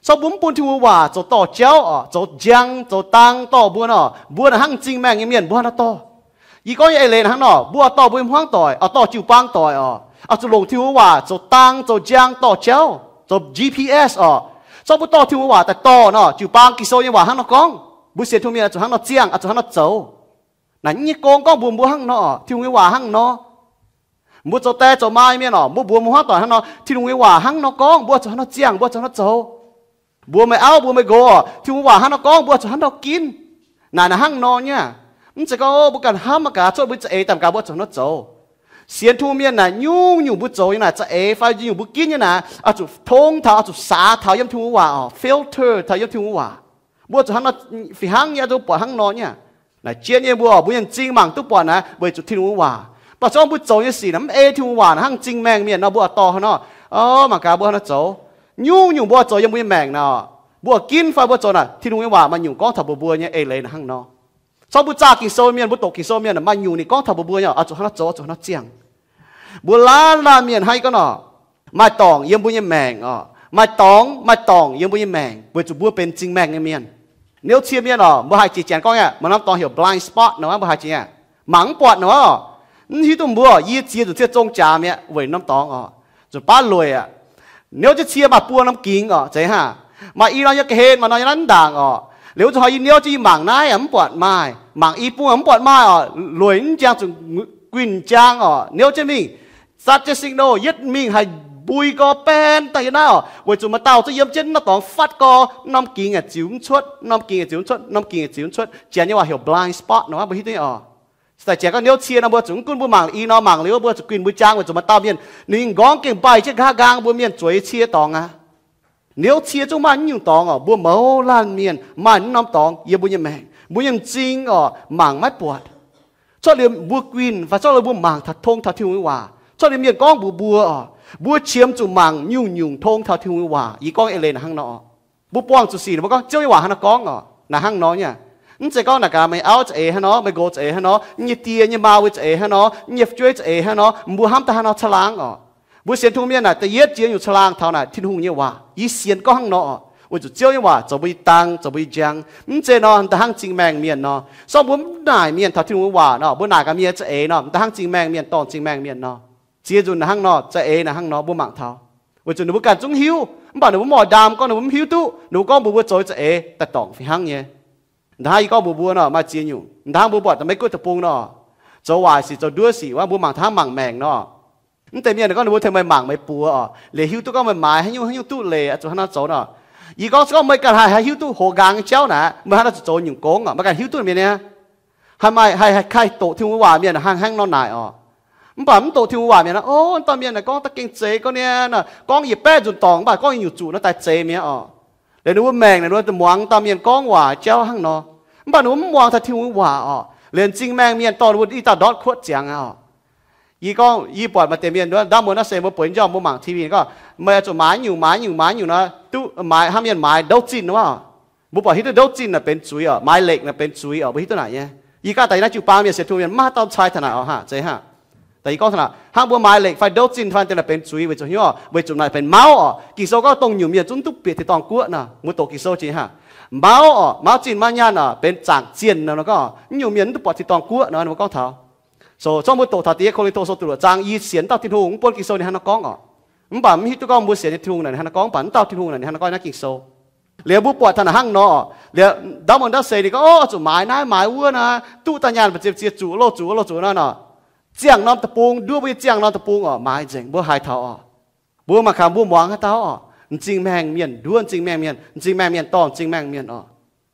Corc mbuo mv bun Tin-Hungh waac zoux dorh jauv oc, zoux njang zoux dang dorh mbuo nor, mbuo naaic hnangv m'zing maengh nyei mienh mbuo hnangv nor dorh. Yie gorngv nyei eix leiz naaic hnangv nor, mbuo oix dorh mbuo nyei hmuangv doic, oix dorh jiu-baang doic oc, oix zuqc longc Tin-Hungh waac zoux dang zoux njang dorh jauv, zoux G P S oc. Corc mbuo dorh Tin-Hungh waac daaih dorh nor, jiu-baang Ging-Sou nyei waac hnangv nor gorngv. Mbuo sienx Tin-Hungh mienh oix zuqc hnangv nor ziangh, oix zuqc hnangv nor zoux. Naaic nyei gong gorngv mbuox mbuo hnangv nor oc, Tin-Hungh nyei waac hnangv nor. Mbuo zoux die zoux maa nyei mienh oc, mbuo mbuox mbuo hmuangv doic hnangv nor, Tin-Hungh nyei waac hnangv nor gorngv, mbuo zuqc hnangv nor ziangh, mbuo zuqc hnangv nor zoux. Mbuox meih auv, mbuox meih nqox oc, Tin-Hungh waac hnangv nor gorngv, mbuo zuqc hnangv nor ginv. Naaic naaic hnangv nor nyei. Mv zeiz gorngv mbuo ganh hnamv mv gaax, cuotv mbuo za'eix daaih gaax, mbuo zuqc hnangv nor zoux. Sienx Tin-Hungh mienh naaic, nyungc-nyungc mbuo zoux nyei naaic, za'eix fai nyungc-nyungc mbuo ginv nyei naaic, oix zuqc tongx taux, oix zuqc saax taux yiem Tin-Hungh waac orqc, filter taux yiem Tin-Hungh waac. Mbuo zuqc hnangv nor, fih hnangv nyei zuqc buatc hnangv nor nyei. Naaic jien nyei mbuo, mbuo nyei m'zing mangc duqv buatc naaic weic zuqc Tin-Hungh waac. Mv baac se gorngv mbuo zoux nyei sic naaic mv ei Tin-Hungh waac naaic, hnangv m'zing maengh mienh nor, mbuo oix dorh hnangv nor, o, mangc gaax mbuo hnangv nor zoux. Nyungc-nyungc mbuo zoux yiem mbuo nyei maengc naaic, mbuo ginv fai mbuo zoux naaic, Tin-Hungh nyei waac maaih nyungc gorngv taux mbuox mbuo nyei eix leiz naaic hnangv nor. Cong mbuo zaah Ging-Sou mienh, mbuo doqc Ging-Sou mienh, maaih nyungc ninh gorngv taux mbuox mbuo nyei, oix zuqc hnangv nor zoux, oix zuqc hnangv nor ziangh. Mbuo laanh laanh mienh hnangv gorngv nor, maaih dorngc yiem mbuo nyei maengc orqc, maaih dorngx, maaih dorngc yiem mbuo nyei maengc weic zuqc mbuo benx m'zing maengh nyei mienh. Niouv cie mienh orqc, mbuo haih jiex janx gorngv aqv, maaih norm dorngx heuc blind spot nor, mbuo haih jiex aqv, mangc mv buatc nor. Mv hiuv duqv mbuo, yie ziex nzunc cie zong jaax mi'aqv weic norm dorngx orqc, zuqc baav lueic aqv. Niouv jienv cie maaih buo norm gingx orqc, zeiz hnangv. Maaih i norm nyei ga'hlen, maaih norm nyei naaiv ndaangc orqc. Liuz wuov zanc hnoi yie niouv jienv yie mangc naaiv mv buatc maaih, mangc i bung mv buatc maaih orqc, lueic mv jang zuqc guinh jang orqc, niouv jienv mingh, zatv jienv signal yietv mingh haih mbui gau, baen daaih yiem naaiv orqc, weic zuqc maaih dauh zungv yiem jienv norm dorngx fatv gau, norm gingx aengx ziux mv cuotv, norm gingx aengx ziux mv cuotv, norm gingx aengx ziux mv cuotv. Janx nyei waac heuc blind spot nor, mbuo hiuv duqv nyei orqc. Daaih janx gorngv niouv cie nor, mbuo zuqc mv gunv mbuo mangc i nor, mangc liuz mbuo zuqc guinh mbui jang weic zuqc maaih dauh mienh ninh nqorngv gengh mbaih jienv nqa'haav nqaang mbuo mienh zueiz cie dorngx aqv. Niouv cie zungv maaih naaiv nyungc dorngx orqc. Mbuo mouz laanh mienh maaih naaiv norm dorngx yiem mbuo nyei maengc, mbuo nyei m'zing orqc, mangc maiv buatc. Cuotv liuz mbuo guinh fai cuotv liuz mbuo mangc taux, tong taux Tin-Hungh nyei waac, cuotv liuz mienh gorngv mbuox mbuo orqc, mbuo qiemx zuqc mangc nyungc-nyungc tong taux Tin-Hungh nyei waac. Yie gorngv eix leiz naaic hnangv nor orqc. Mbuo buangh zuqc sic mbuo gorngv Ziouv nyei waac hnangv nor gorngv orqc, naaic hnangv nor nyei. Mv zeiz gorngv naaic gaax meih auv za'eix hnangv nor, meih nqox za'eix hnangv nor, nyei die nyei maa mbuo za'eix hnangv nor, nyei fu'jueiv za'eix hnangv nor, mbuo hnamv daaih hnangv nor caangh laangh orqc. Mbuo sienx Tin-Hungh mienh naaic da'yietv jiex nyungc caangh laangh taux naaic Tin-Hungh nyei waac. Yie sienx gorngv hnangv nor orqc, weic zuqc Ziouv nyei waac zoux mbuo nyei dang, zoux mbuo nyei njang. Mv zeiz nor, da'hnangv m'zing maengh mienh nor. Se gorngv mbuo mv naaic mienh taux Tin-Hungh nyei waac nor, mbuo naaic gaax mienh za'eix nor, da'hnangv m'zing maengh mienh dorh m'zing maengh mienh nor. Ziex nzunc naaic hnangv nor, za'eix naaic hnangv nor, mbuo mangc taux. Weic zuqc ninh mbuo ganh zungv hiuv, mv baac ninh mbuo mv oix ndaam gorngv ninh mbuo mv hiuv duqv, ninh mbuo gorngv mbuox mbuo zoux za'eix daaih dorngc fih hnangv nyei. Da'hnangv yie gorngv mbuox mbuo nor, maaih ziex nyungc. Da'hnangv mbuo buatc da'meiv guoqv deic-bung nor, zoux waaic sic zoux nduov sic wuov, mbuo mangc taux hnangv mangc maengc nor. Mv deix mienh gorngv ninh mbuo tengx meih mangc meih buoz orqc, liuz hiuv duqv gorngv meih maaiz haaix nyungc haaix nyungc duqv leiz, zuqc hnangv nor zoux nor. Yie gorngv se gorngv meih ganh haih, haih hiuv duqv hoqc nqaang nyei jauv naaic, meih hnangv nor zuqc zoux nyungc gong orqc, meih ganh hiuv duqv mienh niaa. Haih maaih, haih, haih haih doqc Tin-Hungh waac mienh hnangv, hnangv nor naaic orqc. Mv baac mv doqc Tin-Hungh waac mienh nor, o, dauh mienh naaic gorngv da'gengh zeiz gorngv niaa, gorngv yietc baeqv nzunc dorngc, mv baac gorngv yietc nyungc zuqc nor daaih zeiz mi'aqv orqc. Liuz ninh mbuo maengc naaic, ninh mbuo muangx dauh mienh gorngv waac jauv hnangv nor. Mv baac ninh mbuo mv muangx taux Tin-Hungh waac orqc. Liuz m'zing maengh mienh dorh ninh mbuo i dauh ndortv kuotv ziangx aqv orqc. Yie gorngv, yie buatc maaih deix mienh nduov, ndaamv muoz naaiv se mbuo bueix njormh mbuo mangc T V gorngv, meih oix zuqc maaiz nyungc, maaiz nyungc, maaiz nyungc nor, duqv maaiz hnangv mienh maaiz ndouv zinh wuov. Mbuo buatc hiuv duqv ndouv zinh naaic benx zuiz orqc, maaiz lengc naaic benx zuiz orqc, mbuo hiuv duqv naaic nyei. Yie ganh daaih naaiv jiu-baang mienh sienx Tin-Hungh mienh maiv maaih dauh cai taux naaic orqc, hnangv zeiz hnangv. Daaih yie gorngv taux naaic, hnangv mbuo maaiz lengc fai ndouv zinh fai deix naaic benx zuiz weic zuqc hnyouv, weic zuqc naaic benx mauv orqc. Ging-Sou gorngv dongh nyungc mienh zungv duqv bieqc tin-dorngh guoqv nor, mbuo doqc Ging-Sou jiex hnangv. Mauv orqc, mauv zinh mauv nyaanh orqc, benx zaangc zienh nor, gorngv nyungc mienh mv duqv buatc tin-dorngh guoqv nor, mbuo gorngv taux. So, zorqv mbuo doqc taux da'yietv Ko^lin^to Sou da'luoqc zaang, yie sienx dauh Tin-Hungh, mv bun Ging-Sou ninh hnangv nor gorngv orqc. Mv baac mv hiuv duqv gorngv mbuo sienx nyei Tin-Hungh naaic ninh hnangv nor gorngv, mv baac mv dauh Tin-Hungh naaic ninh hnangv nor gorngv naaiv Ging-Sou. Liuz mbuo buatc taux naaic hnangv nor, liuz ndaamv muoz naaiv se ninh gorngv, o, zuqc maaiz naaiv maaiz wuov nor, duqv daaih nyaanh mbu'ziex ziex zuqc, loz zuqc, loz zuqc nor nor. Ziangh norm deic-bung, nduov mbuo nyei ziangh norm deic-bung orqc, maaiz nzengc, mbuo haiz taux orqc. Mbuo mangc gaax mbuo muangx haaix dauh orqc, m'zing maengh mienh nduov m'zing maengh mienh, m'zing maengh mienh dorh m'zing maengh mienh orqc.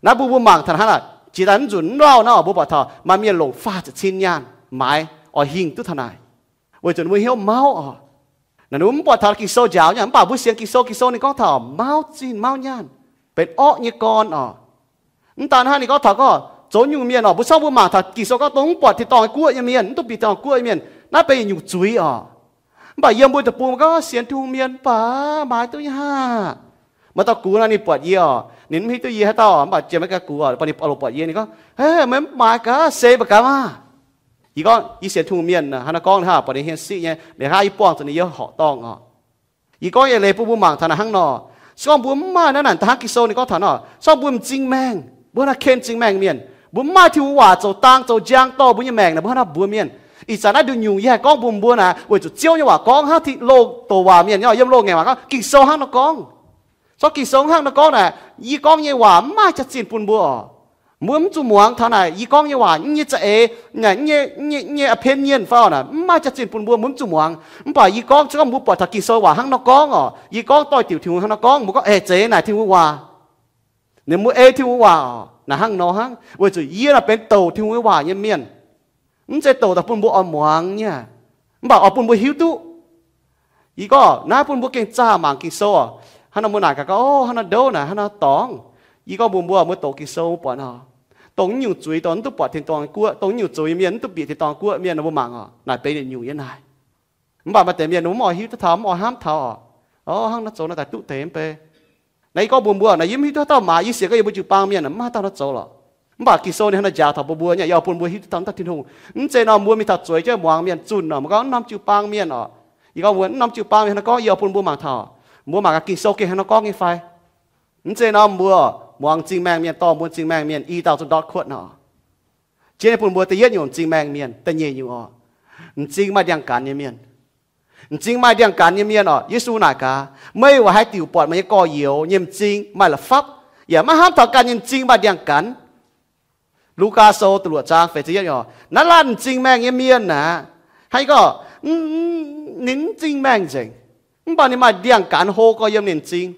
Naaiv mbuo mbuo mangc taux hnangv naaic, jiex daaih mv nzunc mv lauh nor, mbuo buatc taux maaih mienh longc faah ziepc cin nyaanh maaiz oix hingh duqv taux naaic, weic zuqc ninh mbuo hnyouv mauv orqc. Naaic ninh mbuo mv buatc taux Ging-Sou njaaux nyei, mv baac mbuo sienx Ging-Sou, Ging-Sou ninh gorngv taux mauv zinh mauv nyaanh, benx orqv nyei gorn orqc. Mv daan hnangv, ninh gorngv taux gorngv zoux nyungc mienh orqc, mbuo zorqv mbuo mangc taux Ging-Sou gorngv dongh mv buatc tin-dorngh guoqv nyei mienh, mv duqv bieqc tin-dorngh guoqv nyei mienh, naaiv benx yietc nyungc zuiz orqc. Mv baac yiem mbuo deic-bung gorngv sienx Tin-Hungh mienh mv baac maaiz duqv nyei haah. Maaih dauh gux nor ninh buatc yie orqc, ninh mv hiuv duqv yie haaix dauh orqc, mv baac jiex America gux orqc, baac ninh oix lorqc buatc yie, ninh gorngv, Hei, meih mv maaiz gaax, se mbuo gaax maah. Yie gorngv yie sienx Tin-Hungh mienh hnangv nor gorngv hnangv, buatc ninh hien siqv nyei, mienh hnangv yie buangh zuqc ninh yie horqc dorngh orqc. Yie gorngv eix leiz bun mbuo mangc taux naaic hnangv nor. Se gorngv mbuo mv maaih naaiv naaic da'hnangv Ging-Sou ninh gorngv taux nor, se gorngv mbuo m'zing maengh, mbuo hnangv ken m'zing maengh mienh, mbuo mv maaih Tin-Hungh waac zoux dang zoux njang dorh mbuo nyei maengc naaic, mbuo hnangv nor mbuox mienh. Ih zanc naaiv nduqc nyungc yie haih gorngv mbuox mbuo naaic, weic zuqc Ziouv nyei waac gorngv hnangv tin-, loz-doc waac mienh nyei, yiem loz-ngaengc waac gorngv, Ging-Sou hnangv nor gorngv. Se gorngv Ging-Sou hnangv nor gorngv naaic, yie gorngv nyei waac mv maaih jaax-zinh bun mbuo orqc. Mbuo mv zuqc muangx taux naaic yie gorngv nyei waac, yie nyei za'eix, naaic yie nyei, yie nyei opinion fai orqc naaic, mv maaih jaax-zinh bun mbuo, mbuo mv zuqc muangx. Mv baac yie gorngv, se gorngv mbuo buatc taux Ging-Sou waac hnangv nor gorngv orqc, yie gorngv doix-diuc Tin-Hungh hnangv nor gorngv, mbuo gorngv, Ei, zeiz naaic Tin-Hungh waac. Ninh mbuo ei Tin-Hungh waac orqc, naaic hnangv nor hnangv, weic zuqc yie naaic benx douc Tin-Hungh nyei waac nyei mienh. Mv zeiz douc daaih bun mbuo oix muangx nyei. Mv baac oix bun mbuo hiuv duqv. Yie gorngv naaiv bun mbuo gengh zaah mangc Ging-Sou oc. Hnangv nor mbuo naaic gaax gorngv, Ov, hnangv nor ndouv naaic, hnangv nor dorngx. Yie gorngv mbuox mbuo, mbuo doqc Ging-Sou mbuo buatc nor, dongh naaiv nyungc zuiz dongh mv duqv buatc tin-dorngh guoqv, dongh naaiv nyungc zuiz nyei mienh mv duqv bieqc tin-dorngh guoqv mienh nor, mbuo mangc oc, naaic benx yietc nyungc nyei naaic. Mv baac maaih deix mienh mbuo mv oix hiuv duqv taux, mv oix hnamv taux oc. Ov, hnangv nor zoux nor daaih duqv deix mv bei. Naaiv yie gorngv mbuox mbuo, naaiv yie mv hiuv duqv haaix dauh maaiz, yie sienx gorngv yie mbuo jiu-baang mienh mv maaih dauh nor zoux lorqc. Mv baac Ging-Sou ninh hnangv nor njaaux taux mbuo, mbuo nyei, yie oix bun mbuo hiuv duqv taux mv dauh Tin-Hungh. Mv zeiz nor mbuo mingh taux zueiz jienv muangx mienh zunh nor, mbuo gorngv mv norm jiu-baang mienh oc. Yie gorngv mbuo mv norm jiu-baang mienh hnangv nor gorngv, yie oix bun mbuo mangc taux, mbuo mangc gaax Ging-Sou gengh hnangv nor gorngv nyei fai. Mv zeiz nor mbuo muangx m'zing maengh mienh, dorh mbuo m'zing maengh mienh i dauh zuqc ndortv kuotv nor. Jiex nyei bun mbuo da'yietv nyungc m'zing maengh mienh, da'nyeic nyungc oc, m'zing maaih ndiangx-gaanx nyei mienh. M'zing maaih ndiangx-gaanx nyei mienh oc, Yesu naaic gaax, meih waac haaix diuc buatc meih nyei gorx-youz nyei m'zing maaih la'fapv, yaac maiv hnamv taux ganh nyei m'zing maaih ndiangx-gaanx? Lugaa Sou da'luoqc zaang feix ziepc yietv oc, naaiv laanh m'zing maengh nyei mienh aqv, hnangv gorngv ninh m'zing maengh nzengc, mv baac ninh maaih ndiangx-gaanx hlo gorx yiem ninh m'zing.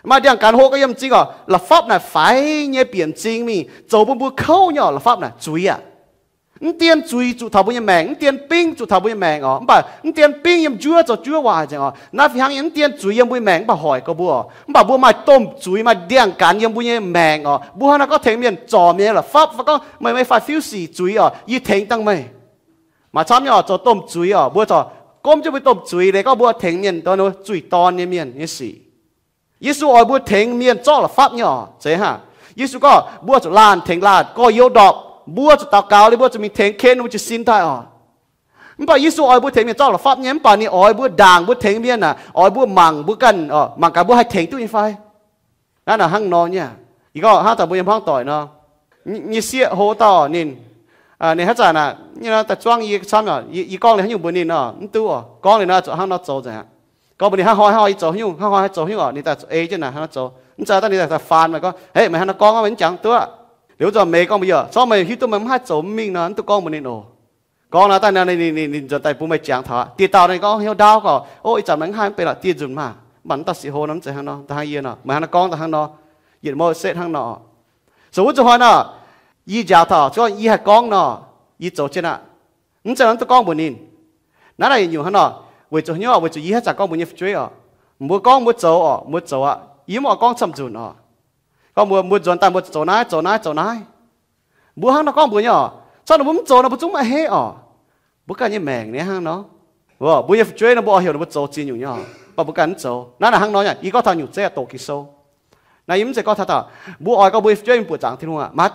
Maaih ndiangx-gaanx hlo gorx yiem m'zing oc, la'fapv naaic faix nyei bieqc m'zing mingh zoux bun mbuo kouv nyei oc. La'fapv naaic zuiz aqv. Mv dien zuiz zuqc taux mbuo nyei maengc, mv dien bingv zuqc taux mbuo nyei maengc oc. Mv baac mv dien bingv yiem njuov zoux njuov waac nzengc oc. Naaiv fih hnangv nyei, mv dien zuiz yiem mbuo nyei maengc mv baac hoic gorx mbuo oc. Mv baac mbuo maaih domh zuiz, maaih ndiangx-gaanx yiem mbuo nyei maengc oc. Mbuo hnangv nor gorngv tengx mienh zorc mienh nyei la'fapv fai gorngv, Meih, meih fai fiuv sic zuiz oc, yie tengx dangh meih. Maaih camv nyei oc, zoux domh zuiz oc, mbuo corc gomv jienv mbuo domh zuiz leiz gorngv mbuo tengx mienh zuiz-dorn nyei mienh nyei sic. Yesu oix mbuo tengx mienh zorqv la'fapv nyei oc. Zeiz hnangv. Yesu gorngv mbuo zuqc laanh tengx laanh, gorx-youz ndorpc, mbuo zuqc daux gaux liuz mbuo zuqc mingh tengx ken mbuo jiez sin daaih oc. Mv baac Yesu oix mbuo tengx mienh zorqv la'fapv nyei, mv baac ninh oix mbuo ndaangc mbuo tengx mienh aac, oix mbuo mangc mbuo ganh, mangc gaax mbuo haih tengx duqv nyei fai. Naaiv naaic hnangv nor nyei. Yie gorngv hnangv taux mbuo nyei hmuangv doic nor, nyei sieqv hlo dauh ninh, ninh haaix zanc aac, daaih zuangv yie camv, yie gorngv liuz haaix nyungc mbuox ninh nor, mv duqv oc. Gorngv liuz nor zuqc hnangv nor zoux nzengc aqv. Gorngv mbuox ninh hnangv hoi, hnangv hoi yie zoux hnyungv, hnangv hoi haaix zoux hnyungv oc, ninh daaih zuqc ei jienv naaic hnangv nor zoux. Mv zeiz daaih ninh daaih faanh meih gorngv, Hei, meih hnangv nor gorngv, meih mv jangx duqv. Liuz wuov zanc meih gorngv mbuox yie, Corc meih hiuv duqv meih mv haih zoux mv mingh nor, mv duqv gorngv mbuox ninh oc. Gorngv naaiv daaih ninh nzuonx daaih bun meih jangx taux aqv. Dieh dauh ninh gorngv hnyouv ndaauv gorngv, Ov, ih zanc meih mv haih mv benx lorqc, dieh nzunc maah. Mv baac mv dauh siec hlo nor mv zeiz hnangv nor, da'hnangv yie nor, meih hnangv nor gorngv da'hnangv nor, yietc mouh setv hnangv nor. So wuov zuqc hnoi nor, yie njaaux taux, se gorngv yie haih gorngv nor, yie zoux jienv aqv. Mv zeiz nor mv duqv gorngv mbuox ninh. Naaiv naaic yietc nyungc hnangv nor, weic zuqc hnyouv, weic zuqc yie haaix zanc gorngv mbuox nyei fu'jueiv oc, mbuo gorngv mbuo zoux oc, mbuo zoux aqv, yie mv oix gorngv camv nzunc oc. Gorngv mbuo, mbuo nzuonx daaih mbuo zoux naaiv, zoux naaiv, zoux naaiv. Mbuo hnangv nor gorngv mbuox nyei oc. Camv nor mbuo mv zoux nor mbuo zungv maiv heiv oc. Mbuo ganh nyei maengc nyei hnangv nor. Mbuo nyei fu'jueiv nor mbuo oix heuc ninh mbuo zoux ziex nyungc nyei oc, mv baac mbuo ganh mv zoux. Naaiv naaic hnangv nor nyei, yie gorngv taux nyungc zeiv doqc Ging-Sou. Naaiv yie mv zeiz gorngv taux mbuo oix gorngv mbuo nyei fu'jueiv mingh buoqc zaangc Tin-Hungh aqv. Maaih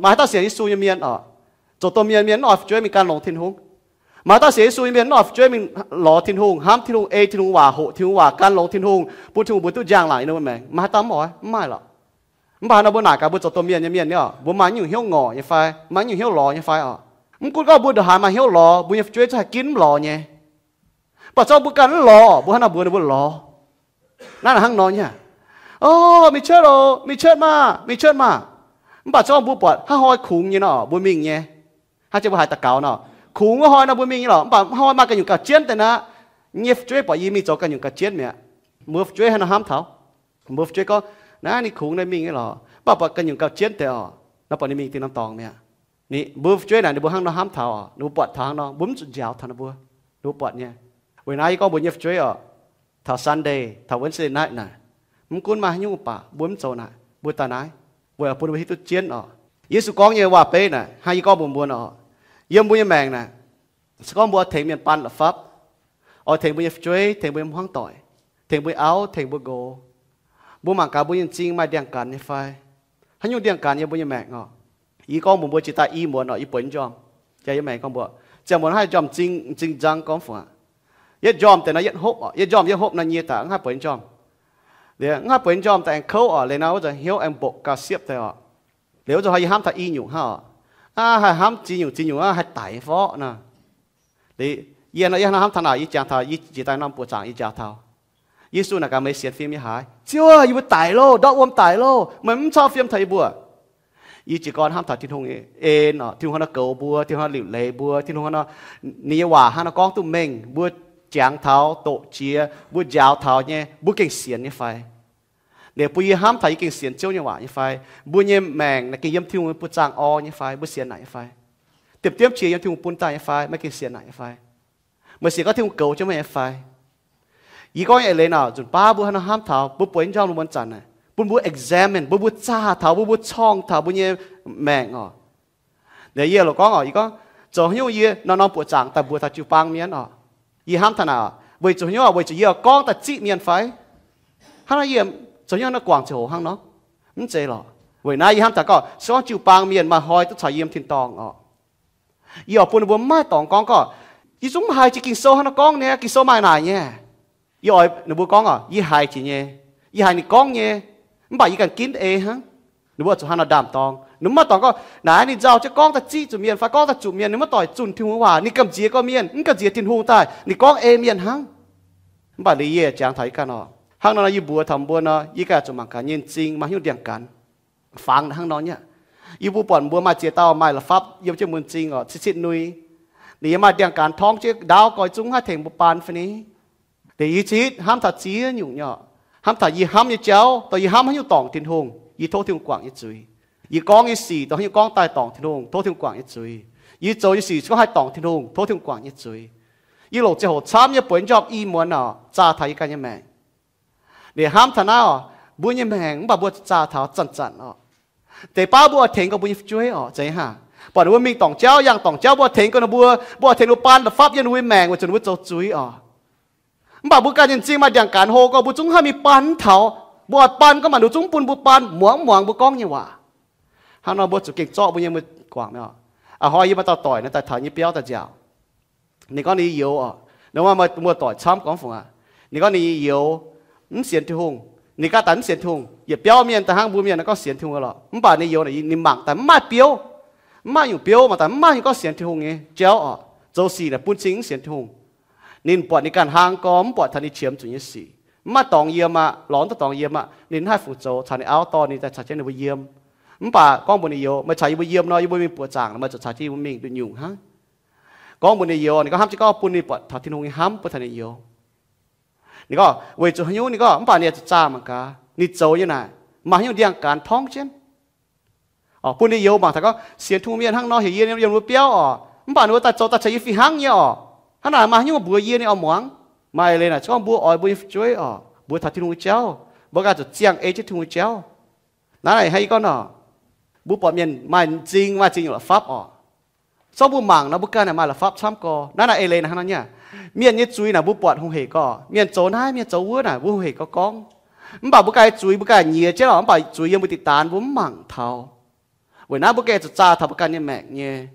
haaix dauh sienx Yesu nyei mienh oc, zoux domh mienh mienh mv oix fu'jueiv mingh gan longx Tin-Hungh. Maaih haaix dauh sienx Yesu nyei mienh mv oix fu'jueiv mingh lorz Tin-Hungh, hnamv Tin-Hungh, ei Tin-Hungh waac, hoqc Tin-Hungh waac, gan longx Tin-Hungh, bun Tin-Hungh mbuox duqv njang-laangc yiem ninh mbuo maengc? Maaih haaix dauh mv oix? Mv maaih lorqc. Mv baac hnangv nor mbuo naaic gaax mbuo zoux domh mienh nyei mienh nyei oc, mbuo maaih nyungc hnyouv ngorc nyei fai, maaih nyungc hnyouv lorz nyei fai oc? Mv gunv gorngv mbuo ndongc haaix maaih hnyouv lorz, mbuo nyei fu'jueiv zungv haih ginv mv lorz nyei. Mv baac corc mbuo ganh mv lorz, mbuo hnangv nor mbuox ninh mbuo lorz. Naaiv naaic hnangv nor nyei. O, mingh cuotv oc, mingh cuotv maah, mingh cuotv maah. Mv baac corc mbuo buatc hnangv hnoi kungx nyei nor mbuo mingh nyei. Hnangv jiex mbuo haiz daux gaux nor, kungx wuov hnoi nor mbuo mingh nyei lorqc, mv baac hnangv hnoi maaih ganh nyungc gauh jienv deix nor, nyei fu'jueiv buatc yie mingh zoux ganh nyungc gauh jienv mi'aqv. Mbuo fu'jueiv hnangv nor hnamv taux, mbuo fu'jueiv gorngv, Naaiv ninh kungx naaiv mingh nyei lorqc, mv baac buatc ganh nyungc gauh jienv deix oc. Nor buatc ninh mingh dingh norm dorngx mi'aqv. Ninh mbuo fu'jueiv naaic ninh mbuo hnangv nor hnamv taux oc, ninh mbuo buatc taux hnangv nor, mbuo mv zuqc njaaux taux ninh mbuo. Ninh mbuo buatc nyei. Weic naaiv yie gorngv mbuox nyei fu'jueiv oc, taux Sunday, taux Wednesday night naaic, mv gunv maaih haaix nyungc baac mbuo mv zoux naaic, mbuo daaih naaiv, weic bun mbuo hiuv duqv jienv oc. Yesu gorngv nyei waac-beiv naaic hnangv yie gorngv mbuox mbuo nor, yiem mbuo nyei maengc naaic, se gorngv mbuo tengx mienh baan la'fapv, oix tengx mbuo nyei fu'jueiv, tengx mbuo nyei hmuangv doic, tengx mbuo nyei auv, tengx mbuo nqox, mbuo mangc gaax mbuo nyei m'zing maaih ndiangx-gaanx nyei fai? Haaix nyungc ndiangx-gaanx yiem mbuo nyei maengc oc? Yie gorngv mbuox mbuo jiex daaih i muonz oc, yie bueix njormh, jaax yie maengc gorngv mbuox, ziangh muonz haih njormh m'zing, m'zing nzang gorngv fungc aqv. Yietv njormh deix nor yietv hopv oc, yietv njormh yietv hopv nor nyie daaih mv haih bueix njormh. Liuz mv haih bueix njormh daaih aengx kouv oc, liuz nor wuov zanc hnyouv aengx mboqc gauh siepv deix oc. Liuz wuov zanc yie hnamv taux i nyungc hnangv oc, aav, haih hnamv ziex nyungc, ziex nyungc aav, haih daic forv nor. Liuz yie nor, yie hnamv taux naaic, yie jangx taux, yie jiex daaih norm buoqc zaangc yie njaaux taux, Yesu naaic gaax, Meih sienx fim nyei haaix? Ziouv aah, yie mbuo daic loh, ndortv wuom daic loh, meih mv corc fiem taux yie mbuo. Yie jiez gorn hnamv taux Tin-Hungh nyei en oc, Tin-Hungh hnangv nor goux mbuo, Tin-Hungh hnangv nor liuc leiz mbuo, Tin-Hungh hnangv nor, ninh nyei waac hnangv nor gorngv duqv mengh, mbuo jangx taux, doqc jiex, mbuo njaaux taux nyei, mbuo gengh sienx nyei fai? Liuz bun yie hnamv taux yie gengh sienx Ziouv nyei waac nyei fai? Mbuo nyei maengc naaic gengh yiem Tin-Hungh nyei buoqc zaangv orn nyei fai? Mbuo sienx naaic nyei fai? Diemv diemv qiex yiem Tin-Hungh bun daaih nyei fai? Meih gengh sienx naaic nyei fai? Meih sienx gorngv Tin-Hungh goux jienv meih nyei fai? Yie gorngv nyei eix leiz naaic, nzunc baav mbuo haaix nor hnamv taux, mbuo bueix jauv mbuo muonz zanc naaic, bun mbuo examine, bun mbuo zaah taux, bun mbuo corng taux mbuo nyei maengc oc. Yie loc gorngv oc, yie gorngv, zoux haaix nyungc yie norm-norm buoqc zaangc daaih mbuox taux jiu-baang mienh oc. Yie hnamv taux naaic oc, weic zuqc haaix nyungc oc? Weic zuqc yie oix gorngv daaih zipv mienh fai? Hnangv naaiv yie zoux haaix nyungc naaiv guangc ziangh hoc hnangv nor? Mv zeiz lorqc. Weic naaiv yie hnamv taux gorngv se gorngv jiu-baang mienh maaih hnoi duqv caux yiem tin-dorngh oc, yie oix bun ninh mbuo mv maaih dorngx gorngv gorqv, yie zungv mv haiz jiex Ging-Sou hnangv nor gorngv nyei, Ging-Sou maaih naaic nyei. Yie oix ninh mbuo gorngv oc, yie haiz jiex nyei, yie haiz ninh gorngv nyei, mv baac yie ganh ginv ei hnangv. Ninh mbuo zuqc hnangv nor ndaam-dorng. Ninh mbuo mv maaih dorngx gorngv, naaic ninh nzauh jienv gorngv daaih zipv zuqc mienh fai gorngv daaih zuqc mienh, ninh mv doic zunh Tin-Hungh waac, ninh gamh nziex gorngv mienh, mv gamh nziex Tin-Hungh daaih, ninh gorngv ei mienh hnangv. Mv baac liuz yie jangx taux yie ganh oc, hnangv nor yie mbuox taux mbuo nor, yie ganh zuqc mangc gaax nyei m'zing maaih hnyouv ndiangx-gaanx fangx hnangv nor nyei. Yie mbuo buatc mbuo maaih ziex dauh maaih la'fapv yiem jienv mbuo m'zing oc, citv-citv nui. Ninh yaac maaih ndiangx-gaanx torngv jienv ndaauv, goiv zungv haih tengx mbuo baan fai ni. Liuz yie citv hnamv taux ziex nyungc nyei oc, hnamv taux yie hnamv nyei jauv, dongh yie hnamv haaix nyungc dorngc Tin-Hungh, yie tov Tin-Hungh guangc nyei zuiz. Yie gorngv nyei sic dongh haaix nyungc gorngv daaih dorngc Tin-Hungh, tov Tin-Hungh guangc nyei zuiz. Yie zoux nyei sic se gorngv haih dorngc Tin-Hungh, tov Tin-Hungh guangc nyei zuiz. Yie longc ziangh hoc camv nyei bueix njormh i muonz oc, zaah taux yie ganh nyei maengc. Liuz hnamv taux naaiv oc, mbuo nyei maengc mv baac mbuo zaah taux zanc-zanc oc. Deix baav mbuo oix tengx gorx mbuo nyei fu'jueiv oc, zeiz hnangv. Buatc ninh mbuo mingh dorngc jauv, yangh dorngc jauv, mbuo oix tengx gorx ninh mbuo, mbuo oix tengx ninh mbuo baan la'fapv yiem ninh mbuo nyei maengc weic zuqc ninh mbuo zoux zuiz oc. Mv baac mbuo ganh nyei m'zing maaih ndiangx-gaanx hlo gorx, mbuo zungv mv haih mingh baan taux. Mbuo oix baan gorngv maaih ninh zungv bun mbuo baan, muangx mv muangx mbuo gorngv nyei waac. Hnangv nor mbuo zuqc gengh zorqv mbuo nyei mbuo guangc oc. A'hnoi yie maaih dauh doic naaiv daaih taux yie nyei biauv daaih nziaauc. Ninh gorngv ninh youz oc. Ninh maaih muoz-doic camv gorngv fungc aqv. Ninh gorngv ninh youz, mv sienx Tin-Hungh. Ninh ganh daaih mv sienx Tin-Hungh. Yietc biauv mienh daaih hnangv mbuo mienh naaiv gorngv sienx Tin-Hungh oc, mv baac ninh youz naaic ninh mangc daaih mv maaih biouv, mv maaih nyungc biouv, mangc daaih mv maaih nyungc gorngv sienx Tin-Hungh nyei jauv oc. Zoux sic naaic bun cing mv sienx Tin-Hungh. Ninh buatc ninh ganh hlang gorx mv buatc taux ninh qiemx zuqc nyei sic. Mv maaih dorngx yiem aqv, lorz mv duqv dorngx yiem aqv. Ninh mv haih fungc zoux, caux ninh auv dorh ninh daaih caux jienv ninh mbuo yiem. Mv baac gorngv mbuox ninh youz, meih caux yie mbuo yiem nor, yie mbuo mingh buoqc zaangc meih zuqc caux jienv yie mbuo mingh nduqc nyungc hnangv. Gorngv mbuox ninh youz, ninh gorngv hnamv jienv gorngv bun ninh buatc taux Tin-Hungh nyei hnamv bun taux ninh youz. Ninh gorngv weic zuqc haaix nyungc, ninh gorngv mv baac ninh zuqc zaah mangc gaax ninh zoux nyei naaic maaih haaix nyungc ndiangx-gaanx torngv jienv. Bun ninh youz mangc taux gorngv sienx Tin-Hungh mienh hnangv nor heuc yie yiem ninh mbuo biauv oc, mv baac ninh mbuo daaih zoux daaih caux yie fih hnangv nyei oc. Hnangv naaic maaih haaix nyungc mbuox yie ninh oix muangx. Maaih leiz naaic se gorngv mbuo oix mbuo nyei fu'jueiv oc, mbuox taux Tin-Hungh nyei jauv, mbuo ganh zuqc ziangh ei jienv Tin-Hungh nyei jauv. Naaiv naaic hnangv yie gorngv nor, mbuo buatc mienh maaih m'zing maaih ziex nyungc la'fapv oc. Zorqv mbuo mangc nor mbuo ganh naaic maaih la'fapv camv gorx. Naaiv naaic eix leiz naaic hnangv nor nyei. Mienh nyei zuiz naaic mbuo buatc hungh hec gorx, mienh zoux naaiv mienh zoux wuov naaic mbuo hungh hec gorx gorngv. Mv baac mbuo ganh nyei zuiz mbuo ganh nyiex jienv oc, mv baac zuiz yiem mbuo diqc daanx mbuo mv mangc taux. Weic naaiv mbuo gengh zuqc zaah taux mbuo ganh nyei maengc nyei.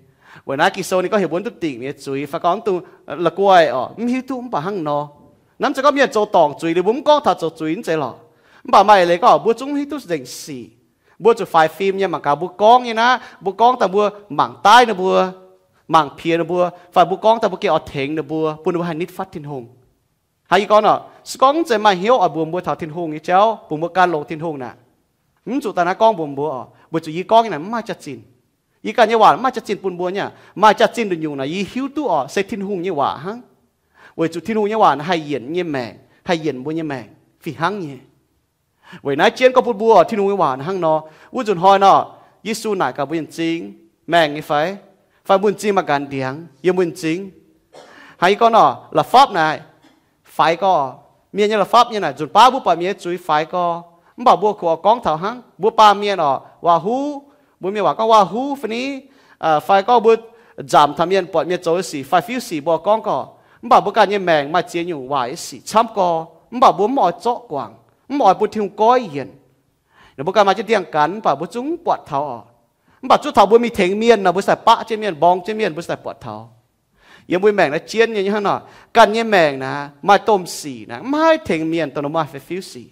Weic naaiv Ging-Sou ninh gorngv heuc mbuo mv duqv dingc mbuo nyei zuiz fai gorngv mv duqv la'guaih oc, mv hiuv duqv mv baac hnangv nor. Naaiv mv zeiz gorngv mienh zoux dorngc zuiz liuz mbuo mv gorngv taux zoux zuiz mv zeiz lorqc. Mv baac maaih eix leiz gorngv mbuo zungv mv hiuv duqv nzengc sic. Mbuo zuqc faix fim nyei mangc gaax mbuo gorngv nyei naaiv, mbuo gorngv daaih mbuo mangc daaih ninh mbuo, mangc piex ninh mbuo, fai mbuo gorngv daaih mbuo gengh oix tengx ninh mbuo, bun ninh mbuo haih nitv fatv Tin-Hungh. Hnangv yie gorngv nor, se gorngv mv zeiz maaih hnyouv oix mbuox mbuo taux Tin-Hungh nyei jauv, bun mbuo gan longx Tin-Hungh naaic, mv zuqc daaih naaiv gorngv mbuox mbuo oc, weic zuqc yie gorngv nyei naaic mv maaih jaax-zinh. Yie ganh nyei waac mv maaih jaax-zinh bun mbuo nyei. Maaih jaax-zinh nduqc nyungc naaic yie hiuv duqv oc, se Tin-Hungh nyei waac hnangv. Weic zuqc Tin-Hungh nyei waac naaic haih yienc nyei maengc, haih yienc mbuo nyei maengc fih hnangv nyei. Weic naaiv jienv gorngv bun mbuo Tin-Hungh nyei waac hnangv nor, wuov nzunc hnoi nor, Yesu naaic gaax mbuo nyei m'zing maengh nyei fai? Fai mbuo m'zing maaih ganh ndiangx yiem mbuo m'zing? Hnangv yie gorngv nor, la'fapv naaic faix gorx. Mienh nyei la'fapv nyei naaic nzunc baav mbuo buatc mienh nyei zuiz faix gorx, mv baac mbuo kungx oix gorngv taux hnangv. Mbuo baamh mienh oc, waac-huv, mbuo mienh waac gorngv waac-huv fai ni, fai gorngv mbuo nzamc taux mienh buatc mienh zoux sic fai fiuv sic mbuo oix gorngv gorx. Mv baac mbuo ganh nyei maengc maaih ziex nyungc waaic nyei sic camv gorx, mv baac mbuo mv oix zorqv guangc, mv oix bun Tin-Hungh goiv yienc. Mbuo ganh maaih jienv ndiangx-gaanx mv baac mbuo zungv mv buatc taux oc. Mv baac zuov taux mbuo mingh tengx mienh nor, mbuo se daaih baqv jienv mienh, mborng jienv mienh, mbuo se daaih buatc taux. Yiem mbuo maengc naaiv jienv nyei hnangv nor, ganh nyei maengc naaic maaih domh sic naaic mv haih tengx mienh dongh ninh maaih fai fiuv sic.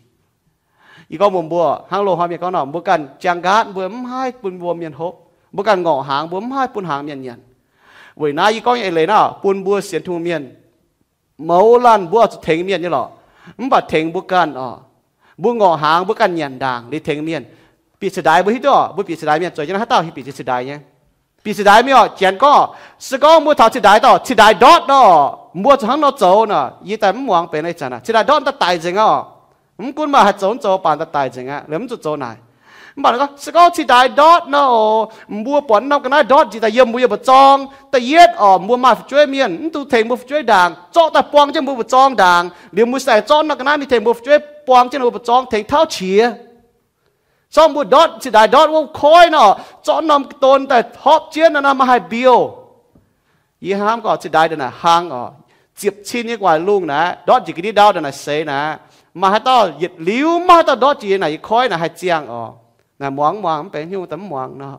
Yie gorngv mbuox mbuo, hnangv loz-hnoi mienh gorngv nor, mbuo ganh jaang nqaatv mbuo mv haih bun mbuo mienh hopv, mbuo ganh ngorc hnaangx mbuo mv haih bun hnaangx mienh nyanc. Weic naaiv yie gorngv nyei eix leiz naaiv, bun mbuo sienx Tin-Hungh mienh mouz laanh mbuo oix zuqc tengx mienh nyei lorqc, mv baac tengx mbuo ganh oc. Mbuo ngorc hnaangx mbuo ganh nyanc ndaangc liuz tengx mienh. Bieqc ciex ndaix mbuo hiuv duqv oc, mbuo bieqc ciex ndaix mienh zoux jienv naaiv haaix dauh hiuv bieqc ciex ciex ndaix nyei? Bieqc ciex ndaix mienh oc, janx gorngv, se gorngv mbuo taux ciex ndaix dauh ciex ndaix ndortv nor, mbuo zuqc hnangv nor zoux nor, yie daaih mv muangx benx ih zanc naaic. Ciex ndaix ndortv daaih daic nzengc oc. Mv gunv maaih haih zoux mv zoux baac daaih daic nzengc aqv, mv zuqc zoux naaic. Mv baac se gorngv cingx daaih ndortv nor oc, mbuo buatc norm ga'naaiv ndortv njiec daaih yiem mbuo nyei mbu'zorng. Da'yietv oc, mbuo maaih fu'jueiv mienh, mv dungx tengx mbuo fu'jueiv ndaangc, zorqv daaih buang jienv mbuo mbu'zorng ndaangc. Liuz mbuo se daaih zorqv norm ga'naaiv mingh tengx mbuo fu'jueiv buang jienv mbuo mbu'zorng tengx tauv qiex. Zorqv mbuo ndortv cingx daaih ndortv wuov koiv nor, zorqv norm don daaih hopv jienv nor, mbuo maaih haaix biouv? Yie hnamv gorngv cingx daaih ndongc naaic hlang oc, ziepc cin nyei gu'nguaaic lungh naaic, ndortv njiec ga'ndiev ndau ndongc naaic seix naaic, maaih haaix dauh yietc liuz, maaih haaix dauh ndortv njiec naaic nyei koiv naaic haih ziangh oc. Naaic muangx mv muangx, mv benx haaix nyungc daaih mv muangx nor.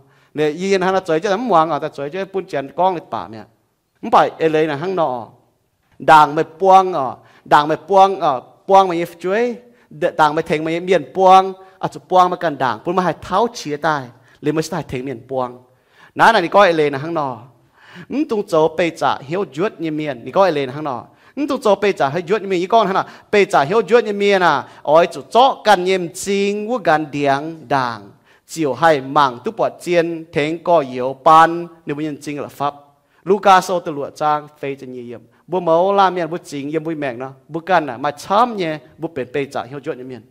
Yie hnangv naaiv zueiz jienv mv muangx oc, daaih zueiz jienv bun janx gorngv leiz-baac mi'aqv. Mv baac eix leiz naaic hnangv nor, ndaangc meih buang oc, ndaangc meih buang, buang meih nyei fu'jueiv, ndaangc meih tengx meih nyei mienh buang, oix zuqc buang meih ganh ndaangc, bun meih haih tauv qiex daaih, liuz meih se daaih tengx mienh buang. Naaiv naaic ninh gorngv eix leiz naaic hnangv nor, mv dungx zoux beih zaqc hnyouv njuotv nyei mienh. Ninh gorngv eix leiz naaic hnangv nor, mv dungx zoux beih zaqc hnyouv njuotv nyei mienh. Yie gorngv hnangv naaic, beih zaqc hnyouv njuotv nyei mienh aah, oix zuqc zorqv ganh nyei m'zing wuov nqanx ndiangx ndaangc, ziouc haih mangc duqv buatc zien tengx gorx-youz baan ninh mbuo nyei m'zing la'fapv. Lugaa Sou da'luoqc zaang feix ziepc nyeic yiemc. Mbuo mouz laanh mienh mbuo zingx yiem mbuo maengc nor, mbuo ganh aah, maaih camv nyei mbuo benx beih zaqc hnyouv njuotv nyei mienh.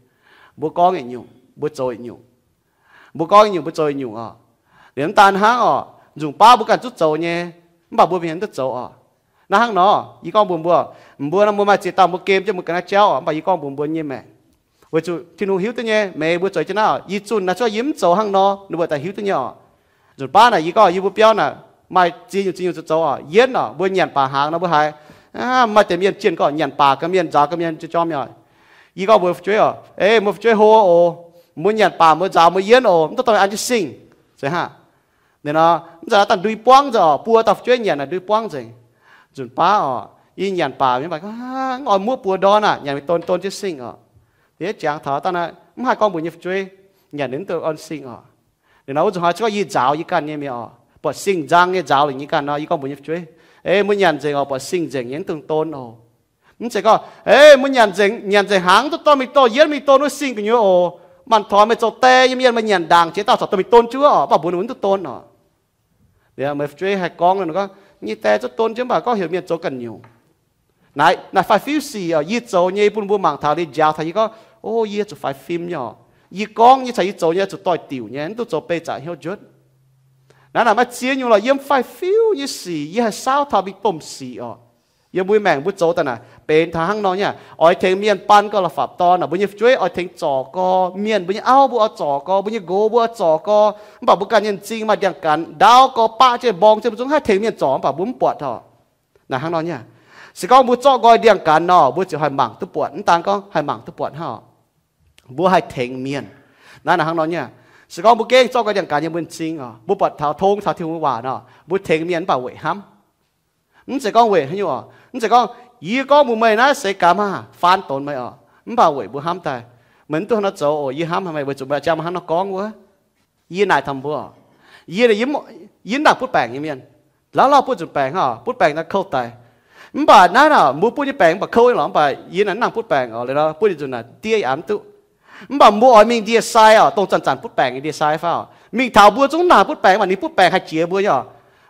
Mbuo gorngv yietc nyungc, mbuo zoux yietc nyungc. Mbuo gorngv yietc nyungc, mbuo zoux yietc nyungc oc. Liuz mv daan hnangv oc, nzunc baav mbuo ganh zungv zoux nyei, mv baac mbuo mienh mv duqv zoux oc. Naaiv hnangv nor, yie gorngv mbuox mbuo, mbuo nor mbuo maaih ziex dauh mbuo gem jienv mbuo ga'naaiv jauv oc, mv baac yie gorngv mbuox mbuo nyei maengc, weic zuqc Tin-Hungh hiuv duqv nyei, meih mbuo zueiz jienv naaiv oc. Ih zunh naaic cuotv yie mv zoux hnangv nor, ninh mbuo daaih hiuv duqv nyei oc. Nzunc baav naaic yie gorngv yie mbuo biauv naaic maaih ziex nyungc ziex nyungc zoux zoux oc. Yienv oc, mbuo nyanc baac hnaangx nor mbuo haiz maaih deix mienh jienh gorngv nyanc baac ga'mienh, nzaaux ga'mienh, jorm jorm nyei oc. Yie gorngv mbuox fu'jueiv oc, ei, mbuo fu'jueiv hlo oc, mbuo nyanc baac mbuo nzaaux mbuo yienv oc, mv dungx dorh an jienv singh. Zeiz hnangv. Ninh nor, mv zeiz daaih ndui buangv nzengc oc, buo dauh fu'jueiv nyanc naaic ndui buangv nzengc. Nzunc baav oc, yie nyanc baac mv baac gorngv, mv oix muoqv buoz ndorn aac, nyanc mingh don don jienv singh oc. Liuz jangx taux daaih naaiv mv haih gorngv mbuox nyei fu'jueiv, nyanc ninh mv dungx an singh oc. Liuz nor wuov nzunc hnoi se gorngv yie nzaaux yie ganh nyei mi'aqv oc, buatc singh nzang nyei nzaaux liuz yie ganh nor, yie gorngv mbuox nyei fu'jueiv, ei, mbuo nyanc nzengc oc, buatc singh nzengc nyei, mv dungx don oc. Mv zeiz gorngv, ei, mbuo nyanc nzengc, nyanc nzengc hnaangx duqv dorh mingh dorh yienv mingh don wuov singh gu'nyuoz oc. Manh torngx meih zoux die nyei mienh, meih nyanc ndaangc jiex dauh corc dorh mingh don jienv wuov oc, mv baac mbuox ninh mv duqv don oc. Liuz meih fu'jueiv haih gorngv nor gorngv, nyei die zungv don jienv, mv baac gorngv heuc mienh zoux ganh nyungc. Naaiv, naaiv faix-fiuv sic oc, yie zoux nyei bun mbuo mangc taux liuz njaaux taux yie gorngv, o, yie zuqc faix fim nyei oc. Yie gorngv nyei caux yie zoux nyei zuqc doix-diuc nyei, mv dungx zoux beih zaqc hnyouv njuotv. Naaiv naaic maaih ziex nyungc lorqc, yiem faix-fiuv nyei sic yie haih saauv taux mingh domh sic oc. Yiem mbuo maengc mbuo zoux daaih naaic benx taux hnangv nor nyei, oix tengx mienh baan gau la'fapv dorn naaic, mbuo nyei fu'jueiv oix tengx zorc gau, mienh mbuo nyei auv mbuo oix zorc gau, mbuo nyei nqox mbuo oix zorc gau, mv baac mbuo ganh nyei m'zing maaih ndiangx-gaanx ndaauv gau baqv jienv mborng jienv, mbuo zungv haih tengx mienh zorc, mv baac mbuo mv buatc oc. Naaic hnangv nor nyei. Se gorngv mbuo zorqv nqoi ndiangx-gaanx nor, mbuo ziouc haih mangc duqv buatc. Mv daan gorngv haih mangc duqv buatc hnangv oc, mbuo haih tengx mienh. Naaiv naaic hnangv nor nyei. Se gorngv mbuo gengh zorqv nqoi ndiangx-gaanx yiem mbuo m'zing oc, mbuo buatc taux tong taux Tin-Hungh nyei waac nor, mbuo tengx mienh mv baac weic hnamv. Mv zeiz gorngv weic haaix nyungc oc. Mv zeiz gorngv yie gorngv mbuox meih naaiv seix gaax maah, faan donx meih oc, mv baac weic mbuo hnamv daaih. Meih mv duqv hnangv nor zoux oc, yie hnamv haic meih, weic zuqc meih jang maiv hnangv nor gorngv wuov. Yie naaic taux mbuo, yie, yie mv nangc butv baengc nyei mienh. Lauh lauh butv nzunc baengc hnangv, butv baengc naaiv kouv daic. Mv baac naaiv naaic mbuo butv nyei baengc mv baac kouv nyei lorqc, mv baac yie naaic mv nangc butv baengc oc. Liuz nor butv nzunc naaic ndiev yaac mv duqv. Mv baac mbuo oix mingh ndie-sai oc, dongh zanc-zanc butv baengc nyei ndie-sai fai oc. Mingh taux mbuo zungv naaic butv baengc, mv baac ninh butv baengc haih jiex mbuo nyei oc.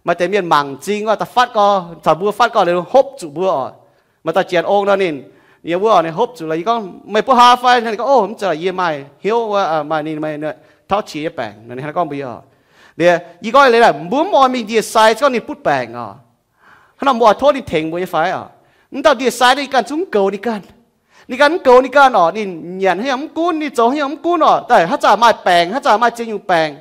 Maaih deix mienh mangc m'zing oc, da'faatv gau, caux mbuo faatv gau liuz hopv zuqc mbuo oc. Maaih dauh janx ong nor ninh, yie wuov oc, ninh hopv zuqc lorqc, yie gorngv, meih butv haaix fai? Ninh gorngv, o, mv zeiz, yie maaih hnyouv wuov, maaih ninh, maaih tauv qiex nyei baengc. Ninh hnangv naaiv gorngv mbuo nyei oc. Liuz yie gorngv eix leiz naaic, mbuo mv oix mingh ndie-sai se gorngv ninh butv baengc oc. Hnangv nor mbuo oix tov ninh tengx mbuo nyei fai oc? Mv dauh ndie-sai naaiv ninh ganh zungv mv goux ninh ganh. Ninh ganh mv goux ninh ganh oc. Ninh nyanc haaix nyungc mv gunv, ninh zoux haaix nyungc mv gunv oc, daaih haaix zanc maaih baengc, haaix zanc maaih ziex nyungc baengc.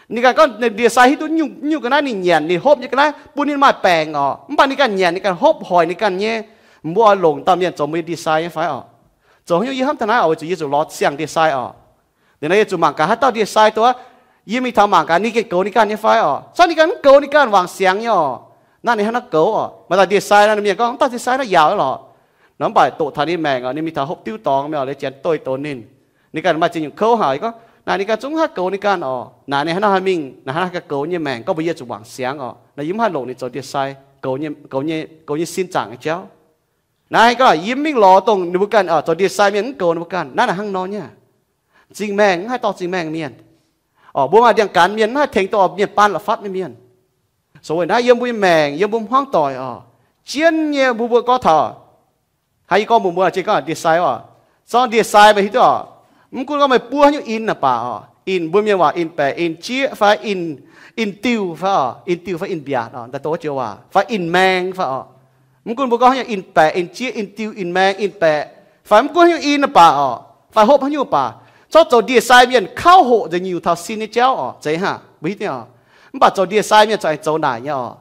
Ninh ganh gorngv ndie-sai hiuv duqv nyungc, nyungc ga'naaiv ninh nyanc, ninh hopv nyei ga'naaiv bun ninh maaih baengc oc. Mv baac ninh ganh nyanc, ninh ganh hopv hoic ninh ganh nyei. Mbuo oix longc dauh mienh zoux mbuo nyei ndie-sai nyei fai oc? Zoux haaix nyungc yie hnamv daaih naaiv oc, weic zuqc yie zuqc lorz siang ndie-sai oc. Liuz nor yie zuqc mangc gaax haaix dauh ndie-sai duqv, yie mingh taux mangc gaax ninh gengh goux ninh ganh nyei fai oc. Se gorngv ninh ganh mv goux ninh ganh, wangc siangx nyei oc, naaiv ninh hnangv naaiv goux oc. Maaih dauh ndie-sai naaiv, mienh gorngv, mv dauh ndie-sai naaiv yaauc lorqc. Nor mv baac doqc taux ninh maengc oc, ninh mingh taux hopv diuv dorngx mi'aqv, liuz janx dueiv donx ninh. Ninh ganh maaih ziex nyungc kouv haic, gorngv, naaic ninh ganh zungv haih goux ninh ganh oc. Naaic ninh hnangv naaiv haih mingh, naaic hnangv naaiv haih goux nyei maengc, gorngv mbuo yie zuqc wangc siangx oc. Naaiv yie mv haih longc ninh zoux ndie-sai, goux nyei, goux nyei sin zaangc nyei jauv. Naaiv gorngv yie mv mingh lorz dongh ninh mbuo ganh zoux ndie-sai mienh mv goux ninh mbuo ganh. Naaiv naaic hnangv nor nyei. M'zing maengh mv haih dorh m'zing maengh mienh oc. Mbuo maaih ndiangx-gaanx mienh mv haih tengx dongh mienh baan la'fapv nyei mienh. Sou weic naaiv yiem mbuo nyei maengc, yiem mbuo hmuangv doic oc, jienv nyei mbuo mbuo gorngv taux, haaix, yie gorngv mbuox mbuo, jiex gorngv ndie-sai oc. Zorngv ndie-sai meih hiuv duqv oc. Mv gunv gorngv meih buov haaix nyungc in naaic baac oc, in, mbuo mienh waac in baeqc in jieqv fai in, in diuh fai oc, in diuh fai in mbiaatc oc, daaih doqc joux waac fai in maeng fai oc. Mv gunv mbuo gorngv haaix nyungc in baeqc in jieqv, in diuh in maeng in baeqc, fai mv gunv haaix nyungc in baac oc, fai hopv haaix nyungc baac, corc zoux ndie-sai mienh kauv hoqc nzengc nyungc-nyungc taux sin nyei jauv oc, zeiz hnangv mbuo hiuv duqv oc. Mv baac zoux ndie-sai mienh corc aengx zoux naaic nyei oc.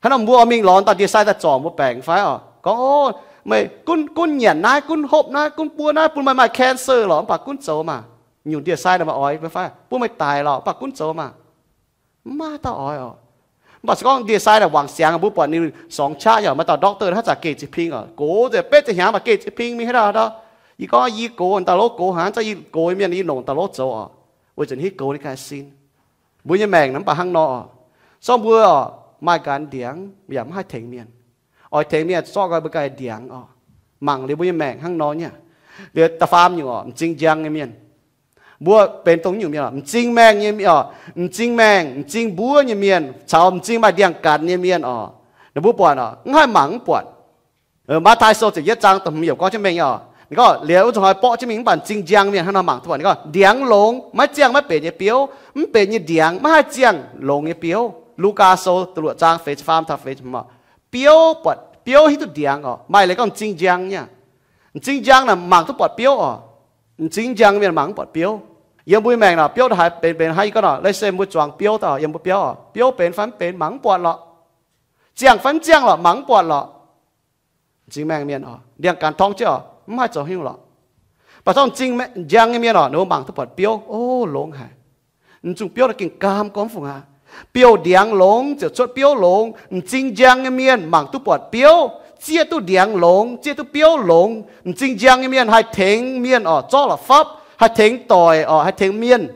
Hnangv nor mbuo oix mingh lorz dauh ndie-sai daaih zorc mbuo baengc fai oc, gorngv, Ov, meih gunv, gunv nyanc naaiv, gunv hopv naaiv, gunv buov naaiv, bun meih maaih cancer lorqc, mv baac gunv zoux maah. Nyungc ndie-sai naaic maaih oix fai, Bun meih daic lorqc, mv baac gunv zoux maah. Mv maaih dauh oix oc. Mv baac se gorngv ndie-sai naaic wangc siangx, mbuo buatc ninh sorngx qaqv nyei oc, maaih dauh doctor hnangv zanc geh ziex ping oc, gox nzengc betv ziepc hnyangx mv baac geh ziex ping mingh haaix dauh. Yie gorngv yie gox dauh lov gox hnangv, za'gengh yie gox nyei mienh yie longc dauh lov zoux oc, weic zuqc ninh hiuv gox ninh ganh sin. Mbuo nyei maengc naaic mv baac hnangv nor oc. Sorng mbuo oc, maaih ganh ndiangx yaac mv haih tengx mienh. Oix tengx mienh zorqv nqoi mbuo ganh ndiangx oc. Mangc liuz mbuo nyei maengc hnangv nor nyei. Liuz da'faam nyungc oc, m'zing njang nyei mienh. Mbuo benx dongh nyungc mienh oc, m'zing maengh nyei mienh oc, m'zing maengh, m'zing mbuov nyei mienh caux m'zing maaih ndiangx-ganh nyei mienh oc, ninh mbuo buatc oc, mv haih mangc mv buatc. Matv^taai Sou ziepc yietv zaang da'hmz yiemc gorngv jienv mengh oc, ninh gorngv, Liuz wuov nzunc hnoi borqv jienv mingh mv baac m'zing njang mienh hnangv nor mangc duqv buatc. Ninh gorngv, Ndiangx longx maiv ziangh maiv benx nyei biouv, mv benx nyei ndiangx maiv haih ziangh longx nyei biouv. Lugaa Sou da'luoqc zaang feix ziepc faam taux feix ziepc hmz oc. Biouv buatc, biouv hiuv duqv ndiangx oc, maaih leiz gorngv m'zing njang nyei. M'zing njang naaic mangc duqv buatc biouv oc. M'zing njang mienh mangc mv buatc biouv. Yiem mbuo nyei maengc naaic biouv da'haaix benx benx hnangv yie gorngv nor, let's say mbuo zuangx biouv daaih yiem mbuo biauv oc, biouv benx fai mv benx mangc mv buatc lorqc. Ziangh fai mv ziangh lorqc mangc mv buatc lorqc. M'zing maengh mienh oc, ndiangx-ganh torngv jienv oc, mv haih zoux haaix nyungc lorqc. Mv baac zorqv m'zing njang nyei mienh oc, ninh mbuo mangc duqv buatc biouv, ov, longx haic. M'zing biouv naaiv gengh gaam gormx fungc aqv. Biouv-ndiangx longx ziouc cuotv biouv longx. M'zing njang nyei mienh mangc duqv buatc biouv, zieqv duqv ndiangx longx, zieqv duqv biouv longx. M'zing njang nyei mienh haih tengx mienh oc, zorqv la'fapv, haih tengx doic oc, haih tengx mienh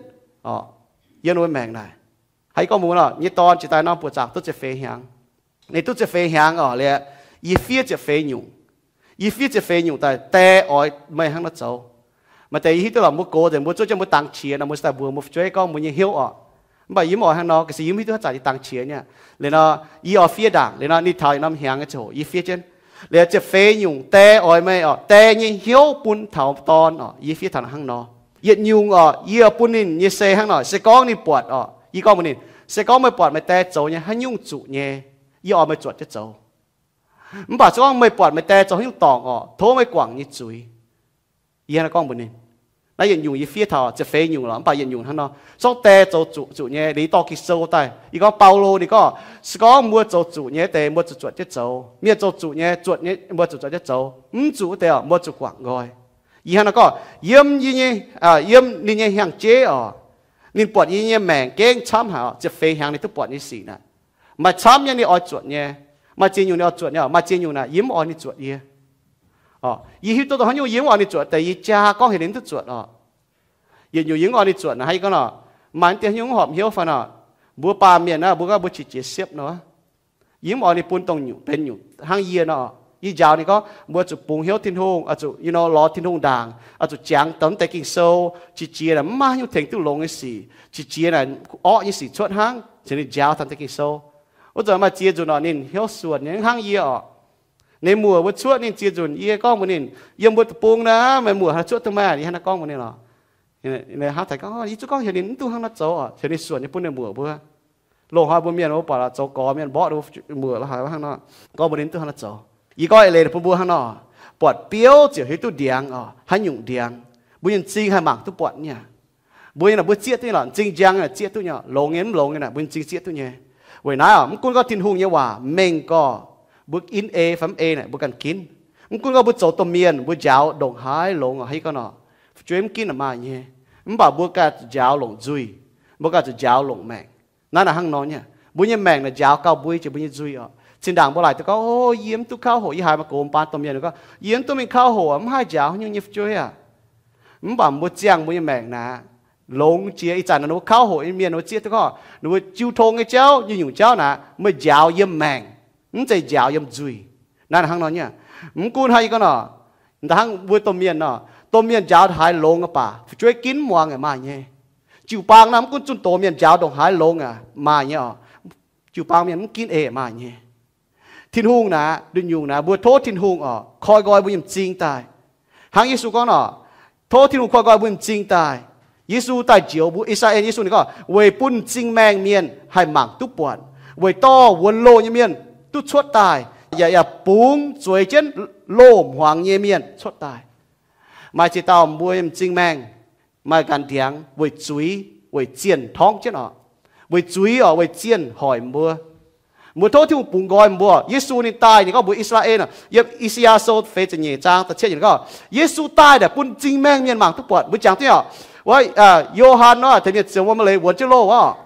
oc. Yiem mbuo maengc naaic, haaix gorngv mbuo nyei dorn jiex daaih norm buoqc zaangc duqv ziepc feix hnyangx. Ninh duqv ziepc feix hnyangx oc, liuz yie fiev ziepc feix nyungc. Yie fiev ziepc feix nyungc daaih, Die oix meih hnangv nor zoux. Maaih deix yie hiuv duqv lorqc, mbuo gox nzengc mbuo zuov jienv mbuo dangx qiex nor, mbuo se daaih mbuox mbuo fu'jueiv gorngv mbuo nyei hnyouv oc. Mv baac yie mv oix hnangv nor, ga'sie yie mv hiuv duqv haaix zanc yie dangx qiex nyei. Liuz nor, yie oix fiev ndaangc. Liuz nor ninh taux yietc norm hnyangx nyei ziangh hoc yie fiev jienv. Liuz ziepc feix nyungc, Die oix meih oc, Die nyei hnyouv bun taux dorn oc. Yie fiev taux hnangv nor. Yietc nyungc oc, yie bun ninh nyei se hnangv nor, se gorngv ninh buatc oc, yie gorngv mbuox ninh, se gorngv meih buatc meih die zoux nyei haaix nyungc zuqc nyei, yie oix meih zuotc jienv zoux. Mv baac se gorngv meih buatc meih die zoux haaix nyungc dorngc oc, tov meih guangc nyei zuiz. Yie hnangv naaiv gorngv mbuox ninh. Naaiv yietc nyungc yie fiev taux ziepc feix nyungc lorqc, mv baac yietc nyungc hnangv nor, zorqv die zoux zuqc zuqc nyei. Liuz yie dorh Ging-Sou daaih, yie gorngv Baulo ninh gorngv, se gorngv mbuo zoux zuqc nyei wuov deix mbuo zuqc zuotc jienv zoux. Mienh zoux zuqc nyei, zuotc nyei mbuo zuqc zuotc jienv zoux. Mv zuqc wuov deix oc, mbuo zuqc guangc nqoi. Yie hnangv naaiv gorngv, yiem, yiem ninh nyei hnyangx-jeiv oc, ninh buatc yie nyei maengc gengh camv haic oc, ziepc feix hnyangx ninh duqv buatc nyei sic naaic. Maaih camv nyei ninh oix zuotc nyei, maaih ziex nyungc ninh oix zuotc nyei oc, maaih ziex nyungc naaic yie mv oix ninh zuotc yie. Yie hiuv duqv dongh haaix nyungc yie mv oix ninh zuotc deix yie jaa gorngv heuc ninh mv duqv zuotc oc. Yietc nyungc yie mv oix ninh zuotc naaic hnangv yie gorngv nor, maaih deix haaix nyungc mv horpc hnyouv fai nor, mbuo baamh mienh naaiv mbuo gorngv mbuo qiex jiez siepv nor, yie mv oix ninh bun dongh nyungc benx nyungc hnangv yie nor. Yie njaaux ninh gorngv mbuo zuqc bungx hnyouv Tin-Hungh, oix zuqc, you know, lorz Tin-Hungh ndaangc, oix zuqc jangx dongh mv deix Ging-Sou, qiex jiez naaic mv maaih haaix nyungc tengx duqv longx nyei sic, qiex jiez naaic orqv nyei sic cuotv hnangv, cingx ninh njaaux dongh deix Ging-Sou. Wuov zanc maaih ziex nzunc oc, ninh hnyouv suonc nyei hnangv yie oc. Ninh muoc mbuo cuotv ninh ziex nzunc, yie gorngv mbuox ninh, yiem mbuo deic-bung naaiv meih muoc haaix cuotv duqv maah? Yie hnangv naaiv gorngv mbuox ninh lorqc. Ninh hnangv haaix gorngv, yie zuqc gorngv heuc ninh mv duqv hnangv naaiv zoux oc, heuc ninh suonc nyei bun ninh muoc mbuo. Loz-hnoi mbuo mienh mbuo buatc zoux gorx mienh mborqv ninh mbuo muoc la'haaix hnangv nor, gorngv mbuox ninh mv duqv hnangv naaiv zoux. Yie gorngv eix leiz bun mbuo hnangv nor, buatc biouv ziouc hiuv duqv ndiangx oc, haaix nyungc ndiangx. Mbuo nyei m'zing haih mangc duqv buatc nyei. Mbuo nyei naaic mbuo zieqv duqv nyei lorqc, m'zing njang naaic zieqv duqv nyei, longx nyei mv longx nyei naaic mbuo m'zing zieqv duqv nyei. Weic naaiv oc, mv gunv gorngv Tin-Hungh nyei waac mengh gorx, mbuo in ei fai mv ei naaic mbuo ganh ginv. Mv gunv gorngv mbuo zoux domh mienh mbuo njaaux ndongc haaix longx oc, haaix gorngv nor, fu'jueiv mv ginv naaic maaih nyei. Mv baac mbuo ganh zuqc njaaux longc nzuih, mbuo ganh zuqc njaaux longc maengc. Naaiv naaic hnangv nor nyei, mbuo nyei maengc naaic njaaux gauh mbuo nyei jiex mbuo nyei nzuih oc. Zinh ndaangc mbuo laaic duqv gorngv, O, yie mv duqv kauv hoqc, yie haiz maaih gox mbaanx domh mienh gorngv, Yie mv duqv mingh kauv hoqc, mv haih njaaux haaix nyungc nyei fu'jueiv aac. Mv baac mbuo ziangh mbuo nyei maengc naaic, longx jiex ih zanc ninh mbuo kauv hoqc nyei mienh ninh mbuo zieqv duqv gorngv ninh mbuo jiu tong nyei jauv, nyungc-nyungc jauv naaic meih njaaux yiem maengc, mv zeiz njaaux yiem nzuih. Naaiv hnangv nor nyei. Mv gunv hnangv yie gorngv nor, hnangv mbuo domh mienh nor, domh mienh njaaux haaix longx aqv baac fu'jueiv ginv mv muangx aac maaih nyei. Jiu-baang naaiv mv gunv zunh doz mienh njaaux ndongc haaix longx aac maaih nyei oc. Jiu-baang mienh mv ginv ei maaih nyei. Tin-Hungh naaic, nduqc nyungc naaic mbuo tov Tin-Hungh oc koi nqoi mbuo nyei m'zing daaih. Hnangv Yesu gorngv nor, tov Tin-Hungh koi nqoi mbuo nyei m'zing daaih. Yesu daaih njoux mbuo I^saa^laa^en. Yesu ninh gorngv, weic bun m'zing maengh mienh haih mangc duqv buatc, weic dorh wuonx loh nyei mienh duqv cuotv daaih, yaac, yaac bungx zueiz jienv loz-hmuangx nyei mienh cuotv daaih. Maaih ziex dauh mbuo m'zing maengh maaih ganh ndiangx weic zuiz, weic zienh torngv jienv oc. Weic zuiz oc, weic zienh hoic mbuo. Mbuo tov Tin-Hungh bungx nqoi mbuo. Yesu ninh daaih, ninh gorngv mbuox I^saa^laa^en, yiem I^saa^yaa Sou feix ziepc nyeic zaang da'cietv yiemc gorngv, Yesu daaih naaic bun m'zing maengh mienh mangc duqv buatc. Mbuo jangx duqv oc, wuov, Yo^han nor, tengx mienh ziouc wuom leiz wuonx jienv loh oc.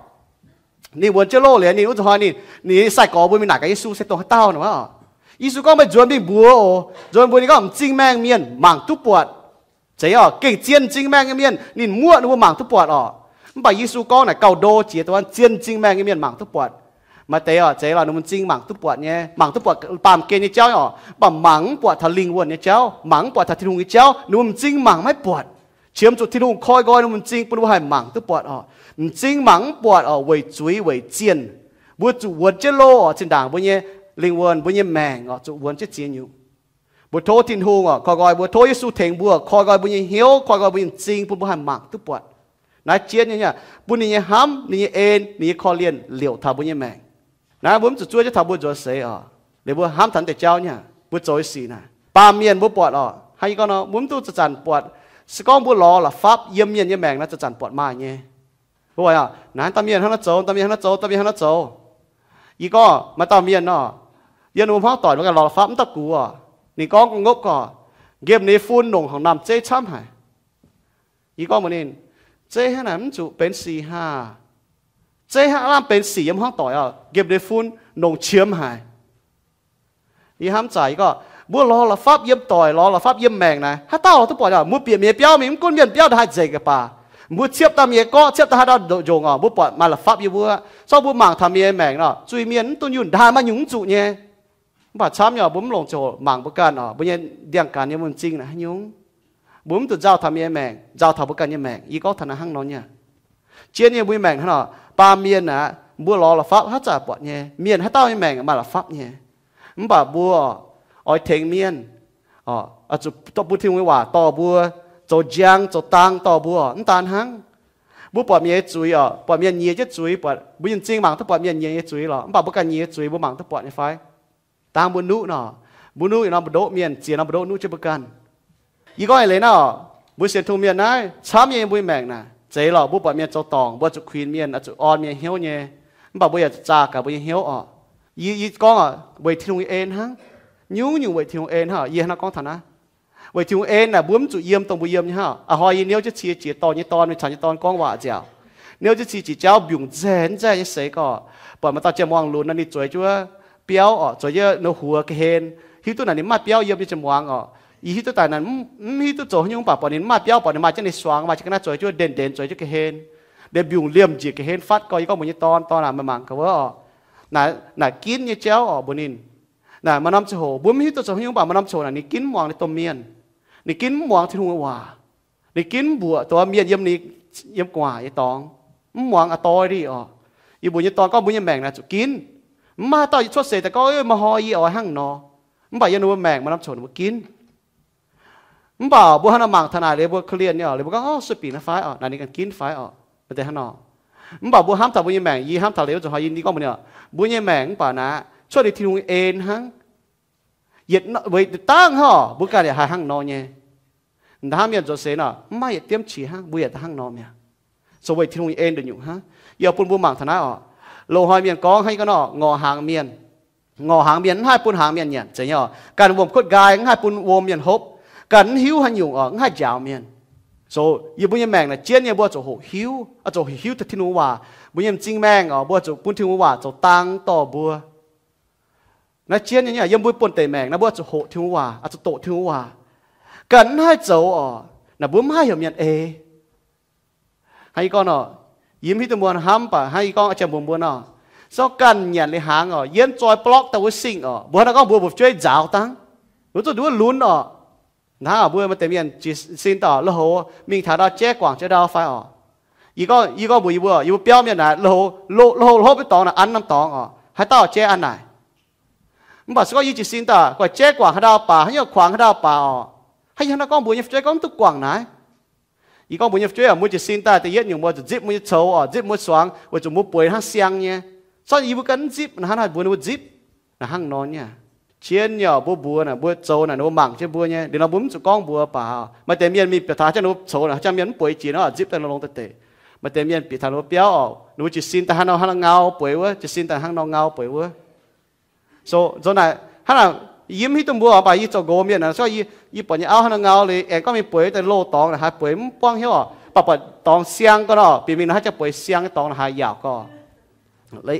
Ninh wuonx jienv loh liuz, ninh wuov zuqc hnoi ninh, ninh sai-gorx mbuo mingh naaic gaax Yesu se dongh haaix dauh nor. Yesu gorngv, meih nzuonx mingh mbuox oc, nzuonx mbuox ninh gorngv m'zing maengh mienh mangc duqv buatc. Zeiz oc, gengh zien m'zing maengh nyei mienh ninh muoqv ninh mbuo mangc duqv buatc oc. Mv baac Yesu gorngv naaic gauh ndo jiex dongh zien m'zing maengh nyei mienh mangc duqv buatc. Maaih deix oc, zeiz lorqc, ninh mbuo m'zing mangc duqv buatc nyei, mangc duqv buatc baamh gen nyei jauv oc, mv baac mangc mv buatc taux lingh wuonh nyei jauv, mangc mv buatc taux Tin-Hungh nyei jauv, ninh mbuo m'zing mangc maiv buatc. Qiemx zuqc Tin-Hungh koi nqoi ninh mbuo m'zing bun ninh mbuo haih mangc duqv buatc oc. M'zing mangc mv buatc oc, weic zuiz weic zienh. Mbuo zuqc wuonx jienv loh oc, zinh ndaangc mbuo nyei lingh wuonh, mbuo nyei maengc oc, zuqc wuonx jienv ziex nyungc. Mbuo tov Tin-Hungh oc koi nqoi mbuo, tov Yesu tengx mbuo koi nqoi mbuo nyei hnyouv, koi nqoi mbuo nyei m'zing bun mbuo haih mangc duqv buatc. Naaiv jienv nyei, bun ninh nyei hnamv, ninh nyei en, ninh nyei korv-lienh liouc taux mbuo nyei maengc. Naaiv mbuo mv zuqc zuov jienv taux mbuo nzuonx seix oc. Liuz mbuo hnamv taux deix jauv nyei, mbuo zoux nyei sic naaic, baamh mienh mbuo buatc oc, hnangv yie gorngv nor, mbuo mv duqv zanc-zanc buatc. Se gorngv mbuo lorz la'fapv yiem mienh nyei maengc naaiv zanc-zanc buatc maaih nyei. Mbuo naaiv dauh mienh hnangv naaiv zoux, dauh mienh hnangv naaiv zoux, dauh mienh hnangv naaiv zoux. Yie gorngv maaih dauh mienh nor, yiem ninh mbuo hmuangv doic mbuo ganh lorz la'fapv mv daaih gux oc. Ninh gorngv ngopv gorqv, nqemh ninh fun nongc horngc namh zeiv camv haic. Yie gorngv mbuox ninh, zeiv hnangv naaic mv zuqc benx sic haah. Zeiv hnangv lamh benx sic yiem hmuangv doic oc, nqemh ninh fun nongc qiemx haic. Yie hnamv zaqc yie gorngv, mbuo lorz la'fapv yiem doic, lorz la'fapv yiem maengc naaic, haaix dauh lorz duqv buatc oc. Mbuo bieqc mienh biauv mingh, mv gunv mienh biauv ndongc haaix nzengc baac, mbuo ciepv dauh mienh gorqv, ciepv dauh haaix dauh njongc oc, mbuo buatc maaih la'fapv yiem wuov. Zorqv mbuo mangc taux mienh maengc nor, zuiz-mienh mv duqv nyungc ndaaih maaih nyungc mv zuqc nyei. Mv baac camv nyei oc, mbuo mv longc ziangh hoc mangc mbuo ganh oc, mbuo nyei ndiangx-gaanx nyei m'zing naaic haaix nyungc. Mbuo mv zuqc nzauh taux mienh nyei maengc, nzauh taux mbuo ganh nyei maengc. Yie gorngv taux naaiv hnangv nor nyei. Jien nyei mbuo nyei maengc hnangv nor, baamh mienh aeqv, mbuo lorz la'fapv haaix zanc buatc nyei, mienh haaix dauh nyei maengc maaih la'fapv nyei. Mv baac mbuo oix tengx mienh, oix zuqc dorh bun Tin-Hungh nyei waac dorh mbuo, zoux njang zoux dang dorh mbuo. Mv daan hnangv, mbuo buatc mienh nyei zuiz oc, buatc mienh nyiex jienv zuiz, buatc mbuo nyei m'zing mangc duqv buatc mienh nyiex nyei zuiz lorqc. Mv baac mbuo ganh nyiex nyei zuiz mbuo mangc duqv buatc nyei fai? Dangh mbuo nuqv nor, mbuo nuqv yietc norm mbu'ndoqv mienh, ziex norm mbu'ndoqv nuqv jienv mbuo ganh. Yie gorngv eix leiz naaiv oc, mbuo sienx Tin-Hungh mienh naaiv camv nyei mbuo nyei maengc naaic, zeiz lorqc, mbuo buatc mienh zoux dorngc, mbuo zuqc kuinx mienh, oix zuqc orn mienh hnyouv nyei. Mv baac mbuo yaac zaah gaax mbuo nyei hnyouv oc. Yie, yie gorngv oc, weic Tin-Hungh nyei en hnangv. Nyungc-nyungc weic Tin-Hungh en hnangv. Yie hnangv gorngv taux naaiv, weic Tin-Hungh en naaic, mbuo mv zuqc yiem dongh mbuo yiem nyei hnangv. A'hnoi yie niouv jienv cie jiex dorh nyei dorn, mingh caux nyei dorn gorngv waac nziaauc. Niouv jienv cie jiex jauv mbiungc nzaih nzaih nyei seix gorqv, buatc maaih dauh jien-muangz lunx naaic, ninh zueiz jienv wuov biauv oc, zueiz jienv wuov huox ga'hlen. Hiuv duqv naaic ninh mv maaih biauv yiem nyei jien-muangz oc. Yie hiuv duqv daaih naaic, mv hiuv duqv zoux haaix nyungc, mv baac buatc ninh mv maaih biauv, buatc ninh maaih jienv ninh suangx, maaih jienv ga'naaiv zueiz jienv ndenx ndenx zueiz jienv ga'hlen. Liemh mbiungc liemh njiec ga'hlen fatv gorqv, yie gorngv mbuox nyei dorn, dorn aac, meih mangc gaax wuov oc. Naaic, naaic ginv nyei jauv oc mbuox ninh. Naaic maaih norm ziangh hoc mbuo mv hiuv duqv zoux haaix nyungc, mv baac maaih norm ziangh hoc naaic ninh ginv mv muangx ninh domh mienh. Ninh ginv mv muangx Tin-Hungh nyei waac. Ninh ginv mv mbuoqc dongh mienh yiem, yiem gu'nguaaic nyei dorngx, mv muangx authority oc. Yie mbuox nyei dorn gorngv mbuo nyei maengc naaic zuqc ginv. Mv maaih haaix dauh yie cuotv seix daaih gorngv, meih hnoi yie oix hnangv nor. Mv baac yiem ninh mbuo maengc maaih norm ziangh hoc ninh mbuo ginv. Mv baac mbuo hnangv nor mangc taux naaic liuz mbuo korv-lienh nyei oc, liuz mbuo gorngv, sueih binc naaiv fai oc, naaic ninh ganh ginv fai oc, maaih deix hnangv nor. Mv baac mbuo hnamv taux mbuo nyei maengc, yie hnamv taux liuz wuov zanc hnoi yie gorngv mbuox ninh oc, mbuo nyei maengc mv baac naaic cuotv ninh Tin-Hungh nyei en hnangv. Yietc weic dangh hnangv oc, mbuo ganh yaac haih hnangv nor nyei. Hnangv mienh zoux seix nor, mv maaih yietc diemv qiex hnangv, mbuo yaac hnangv nor mi'aqv. Zoux weic Tin-Hungh nyei en nduqc nyungc hnangv. Yie bun mbuo mangc taux naaiv oc. Loz-hnoi mienh gorngv hnangv yie gorngv nor, ngorc hnaangx mienh. Ngorc hnaangx mienh mv haih bun hnaangx mienh nyanc, zeiz nyei oc. Ganh wuom-kuotv nqaai mv haih bun wuom mienh hopv. Ganh mv hiuv haaix nyungc oc, mv haih njaaux mienh. Zoux yie mbuo nyei maengc naaic jienv nyei, mbuo zuqc hoqc hiuv, zuqc hoqc hiuv taux Tin-Hungh waac. Mbuo nyei m'zing maengh oc, mbuo zuqc bun Tin-Hungh waac zoux dang dorh mbuo. Naaiv jienv nyei, yiem mbuo buonv-deic maengc naaiv mbuo zuqc hoqc Tin-Hungh waac, zuqc doqc Tin-Hungh waac. Ganh mv haih zoux oc, naaic mbuo mv haih heuc mienh eix. Hnangv yie gorngv nor, yie mv hiuv duqv mbuo hnamv, mv baac hnangv yie gorngv a'jang mbuox mbuo nor, se gorngv ganh nyanc liuz hnaangx oc, yienv zoi blorqv daaih wuov singh oc, mbuo hnangv nor gorngv mbuo fu'jueiv nzaaux dangv, mbuo zuqc nduov lunx oc. Hnangv mbuo maaih deix mienh jiez sin daaih lui-houx mingh taux ndau jaiv guangc jienv ndau fai oc. Yie gorngv, yie gorngv mbuox yie mbuo, yie mbuo biauv mienh naaic, lui-houx, lui-houx hlopv nyei dorngx naaic an norm dorngx oc, haaix dauh jaiv an naaic. Mv baac se gorngv yie jiez sin daaih guangc jaiv guangc haaix ndau baac, haaix nyungc kuangx haaix ndau baac oc, haaix, yie hnangv nor gorngv mbuox nyei fu'jueiv gorngv mv duqv guangc naaiv. Yie gorngv mbuox nyei fu'jueiv oc, mbuo jiez sin daaih da'yietv nyungc mbuo zuqc nzipv mbuo nyei coux oc, nzipv mbuo suangx weic zuqc mbuo bueix hnangv siang nyei. Corc yie mbuo ganh nzipv, naaiv hnangv haaix mbuo ninh mbuo nzipv, naaiv hnangv nor nyei. Cien yaac mbuo mbuox naaic, mbuo zoux naaic ninh mbuo mangc jienv mbuo nyei. Liuz nor mbuo mv zuqc gorngv mbuox baac, maaih deix mienh mingh bieqc taux haaix jangx ninh mbuo coux naaic haaix jangx mienh mv bueix jiex nor nzipv daaih longx daaih deix. Maaih deix mienh bieqc taux ninh mbuo biauv oc, ninh mbuo jiez sin daaih hnangv nor hnangv nor ngau bueix wuov, jiez sin daaih hnangv nor ngau bueix wuov. So zoux naaic hnangv naaic, yie mv hiuv duqv mbuo oc, mv baac yie zoux nqox mienh naaic, yie, yie buatc nyei auv hnangv nor ngau liuz aengx gorngv mingh bueix daaih loz-dorngx naaic haaix bueix mv buangv hnyouv oc, mv baac buatc dorngx siang gau nor bieqc mingh naaic haaix jangx bueix siang nyei dorngx naaic haaix yaauc gau.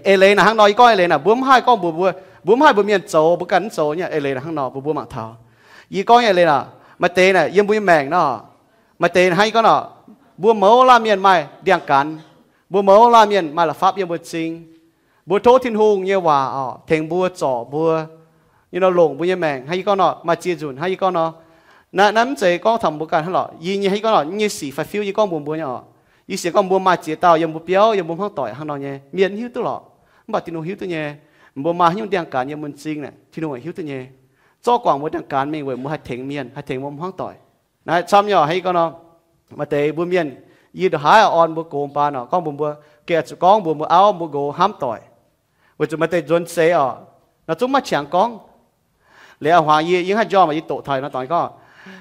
Eix leiz naaic hnangv nor, yie gorngv eix leiz naaic, mbuo mv haih gorngv mbuox mbuo, mbuo mv haih mbuox mienh zoux, mbuo ganh mv zoux nyei. Eix leiz naaic hnangv nor, mbuo mbuo mangc taux. Yie gorngv nyei eix leiz naaic, maaih deix naaic yiem mbuo nyei maengc nor, maaih deix hnangv yie gorngv nor, mbuo mouz laanh mienh maaih ndiangx-gaanx, mbuo mouz laanh mienh maaih la'fapv yiem mbuo m'zing. Mbuo tov Tin-Hungh nyei waac oc tengx mbuo, zorc mbuo, nyei nor longc mbuo nyei maengc hnangv yie gorngv nor, maaih ziex nzunc hnangv yie gorngv nor. Naaiv, naaiv mv zeiz gorngv taux mbuo ganh hnangv lorqc. Yie nyei hnangv yie gorngv nor, nyei sic faix-fiuv yie gorngv mbuox mbuo nyei oc. Yie sienx gorngv mbuo maaih ziex dauh yiem mbuo biauv, yiem mbuo hmuangv doic hnangv nor nyei mienh hiuv duqv lorqc, mv baac Tin-Hungh hiuv duqv nyei. Mbuo maaih haaix nyungc ndiangx-gaanx yiem mbuo m'zing naaic, Tin-Hungh hiuv duqv nyei. Zorqv guangc mbuo ndiangx-gaanx mingh weic mbuo haih tengx mienh, haih tengx mbuo hmuangv doic. Naaiv camv nyei oc, hnangv yie gorngv nor, maaih deix mbuo mienh, yie ndongc haaix oix orn mbuo gox baan oc, gorngv mbuox mbuo, gengh zuqc gorngv mbuox mbuo auv mbuo nqox hnamv doic, weic zuqc maaih deix nzuonx seix oc, nor zungv maiv qangx gorngv. Liuz a'hmuangx yie, yie haaix njormh yie doqc taux nor dorngx gorngv,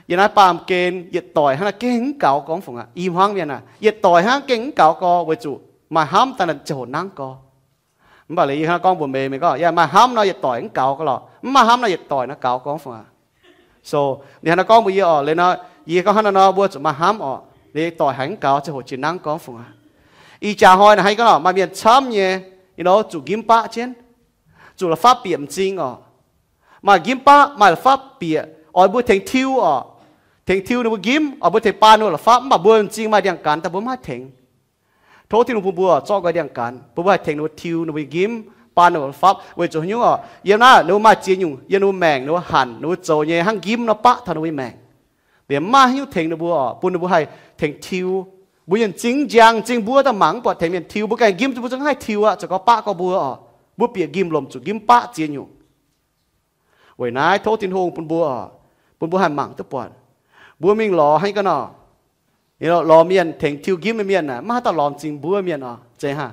yie naaiv baamh gen yietc doic hnangv naaiv gengh mv gaux gorngv fungc aqv. I hmuangv mienh aah, yietc doic hnangv gengh mv gaux gorx, weic zuqc maaih hnamv daaih ziangh hoc nangv gorx. Mv baac liuz yie hnangv gorngv mbuox Mei, Mei gorngv, yaac maaih hnamv nor yietc doic mv gaux gorx lorqc, mv maaih hnamv nor yietc doic naaiv gaux gorngv fungc aqv. So, ninh hnangv naaiv gorngv mbuox yie oc, liuz nor, yie gorngv hnangv naaiv nor mbuo zuqc maaih hnamv oc, liuz doic haiz mv gaux ziangh hoc jiex nangv gorngv fungc aqv. Ih jaax hnoi naaiv hnangv yie gorngv nor, maaih mienh camv nyei, you know, zuqc nqimv baqv jienv, zuqc la'fapv bieqc m'zing oc. Maaih nqimv baqv, maaih la'fapv bieqc, oix mbuo tengx tiuv oc, tengx tiuv ninh mbuo nqimv, oix mbuo tengx baan ninh mbuo la'fapv, mv baac mbuo m'zing maaih ndiangx-gaanx daaih mbuo mv haih tengx. Tov Tin-Hungh bun mbuo zorqv nqoi ndiangx-gaanx, bun mbuo haih tengx ninh mbuo tiuv, ninh mbuo nqimv, baan ninh mbuo la'fapv. Weic zuqc haaix nyungc oc, yiem naaiv ninh mbuo maaih ziex nyungc, yiem ninh mbuo maengc, ninh mbuo hanc, ninh mbuo zoux nyei hnangv nqimv nor baqv taux ninh mbuo nyei maengc. Liemh mv maaih haaix nyungc tengx ninh mbuo oc, bun ninh mbuo haih tengx tiuv. Mbuo nyei m'zing njang, m'zing mbuov daaih mangc mv buatc tengx mienh tiuv, mbuo ganh nqimv zuqc mbuo zungv haih tiuv aqv, zoux gau baqv gau mbuo oc. Mbuo bieqc nqimv lomc zuqc nqimv baqv ziex nyungc. Weic naaiv tov Tin-Hungh bun mbuo oc, bun mbuo haih mangc duqv buatc. Mbuo mingh lorz hnangv yie gorngv nor, lorz mienh tengx tiuv nqimv nyei mienh aah, maiv haaix dauh lorz m'zing mbuov mienh oc, zeiz hnangv.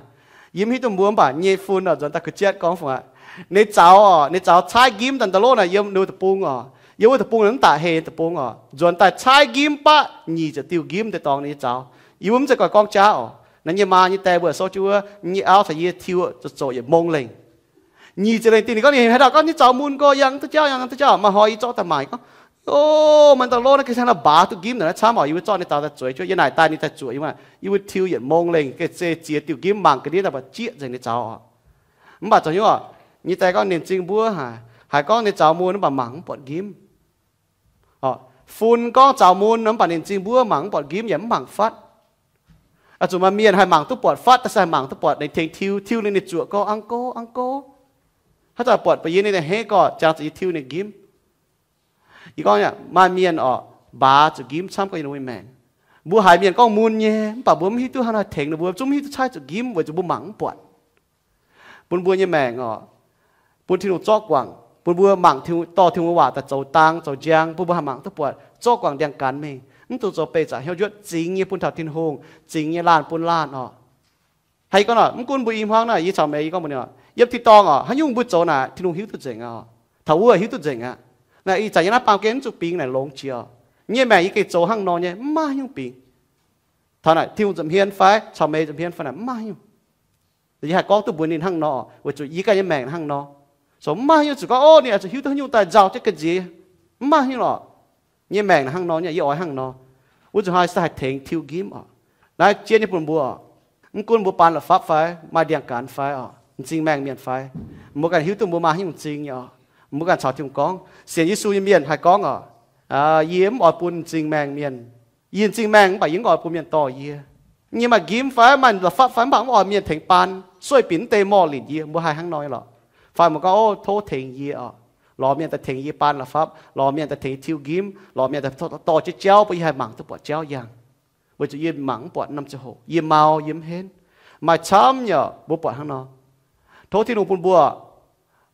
Yie mv hiuv duqv mbuo mv baac nyei fun oc, nzuonx daaih kuh jietv gorngv fungc aqv. Ninh zaux oc, ninh zaux caaiv nqimv daaih ndau lov naaic yiem ninh wuov deic-bung oc, yiem wuov deic-bung naaic mv daaih heh deic-bung oc, nzuonx daaih caaiv nqimv baqv nyic ziepc diuh nqimv deix dorngx ninh nyei zaux. Yie mbuo mv zeiz goiv gorngv jaav oc. Naaiv nyei maa nyei die mbuo souv jienv wuov, nyei auv caux yie tiuv zoqc yietc mong lengh. Nyic ziepc lengh dingh ninh gorngv ninh haaix dauh gorngv nyei zaux mun gorx yangh duqv jauv, yangh duqv jauv. Maaih hnoi yie zorqv daaih maaic gorngv, o, maaih dauh lov naaiv ga'naaiv baax duqv nqimv naaic camv oc, yie mbuo zorqv ninh zaux daaih zueiz jienv, yie naaic daaih ninh daaih zuoqc yie, yie mbuo tiuv yietc mong lengh ga'naaiv ziex diuh nqimv mangc ga'ndiev daaih mbu'zieqv nzengc ninh zaux oc. Mv baac zoux hnyouv oc, nyei die gorngv ninh m'zing mbuov haic, haiz gorngv ninh zaux mun mv baac mangc mv buatc nqimv. Fun gorngv zaux mun mv baac ninh m'zing mbuov mangc mv buatc nqimv yaac mv mangc fatv. Zuqc maaih mienh haih mangc duqv buatc fatv, da'sih haih mangc duqv buatc ninh tengx tiuv, tiuv ninh, ninh zuoqc gorx, ang gorx, ang gorx. Haaix zanc buatc ba'yiex ninh a'hneiv gorx, jangx zuqc yie tiuv ninh nqimv. Yie gorngv maaih mienh oc, mbaaz zuqc nqimv camv gorx yiem ninh mbuo nyei maengc. Mbuo haiz mienh gorngv mun nyei, mv baac mbuo mv hiuv duqv hnangv haaix tengx ninh mbuo, zungv mv hiuv duqv caaiv zuqc nqimv weic zuqc mbuo mangc mv buatc. Bun mbuo nyei maengc oc, bun Tin-Hungh zorqv guangc, bun mbuo mangc dorh Tin-Hungh nyei waac daaih zoux dang zoux njang, bun mbuo haih mangc duqv buatc, zorqv guangc ndiangx-gaanx mingh, mv dungx zoux beih zaqc hnyouv njuotv, zingx nyei bun taux Tin-Hungh, zingx nyei laanh bun laanh oc. Hnangv yie gorngv nor, mv gunv mbuo i hmuangv naaic, yie caux Mei yie gorngv mbuox ninh oc, yiem tin-dorngh oc, haaix nyungc mbuo zoux naaic Tin-Hungh hiuv duqv nzengc aqv oc. Taux wuov hiuv duqv nzengc aqv. Naaic ih zanc yie naaiv baamh gen mv zuqc bingx naaic longx jiex oc. Nyei maengc yie gengh zoux hnangv nor nyei, mv maaih haaix nyungc bingx. Taux naaic Tin-Hungh nza'hmien fai caux Mei nza'hmien fai naaic mv maaih haaix nyungc. Yie haih gorngv duqv mbuox ninh hnangv nor, weic zuqc yie ganh nyei maengc hnangv nor. So mv maaih haaix nyungc zuqc gorngv, o, ninh oix zuqc hiuv duqv haaix nyungc daaih nzauh jienv ga'nziex. Mv maaih haaix nyungc lorqc. Nyei maengc hnangv nor, yie oix hnangv nor. Wuov zuqc hnoi se haih tengx tiuv nqimv oc. Naaiv jienv nyei bun mbuo oc. Mv gunv mbuo baan la'fapv fai maaih ndiangx-gaanx fai oc, m'zing maengh mienh fai, mbuo ganh hiuv duqv mbuo maaih haaix nyungc m'zing nyei oc. Mbuo ganh caux Tin-Hungh gorngv. Sienx Yesu nyei mienh haih gorngv oc, yie mv oix bun m'zing maengh mienh. Yie m'zing maengh mv baac yie mv oix bun mienh dorh yie. Yie maaih nqimv fai maaih la'fapv fai mv baac mv oix mienh tengx baan, sueih binc mv deix morh linc yie. Mbuo haih hnangv nor nyei lorqc. Fai mbuo gorngv, o, tov tengx yie oc. Lorz mienh daaih tengx yie baan la'fapv, lorz mienh daaih tengx tiuv nqimv, lorz mienh daaih dorh jienv jauv bun yie haih mangc duqv buatc jauv yangh. Weic zuqc yie mangc mv buatc norm ziangh hoc, yie mau, yie mv henv. Maaih camv nyei oc, mbuo buatc hnangv nor. Tov Tin-Hungh bun mbuo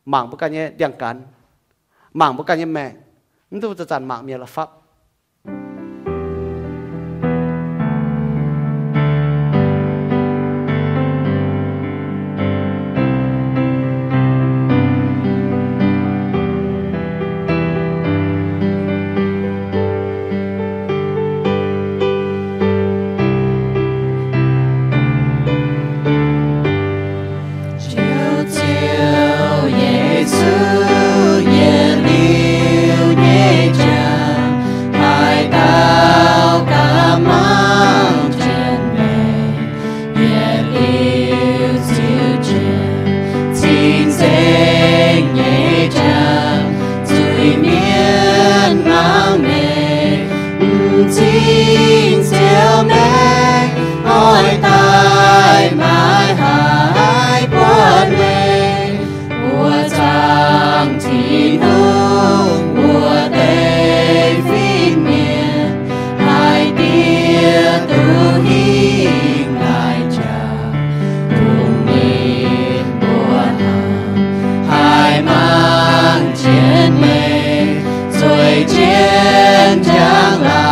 mangc mbuo ganh nyei ndiangx-gaanx, mangc mbuo ganh nyei maengc, mv dungx zanc-zanc mangc mienh la'fapv. M'zing Ziouv maengx oix daaih maaiz haic buonv meih, mbuo zaangc Tin-Hungh wuov deix fin-mienh, haiz dieh duqv hingh laaix jaax, bungx ninh mbuo haiz, mangc jienv meih zueiz jienv njang-laangc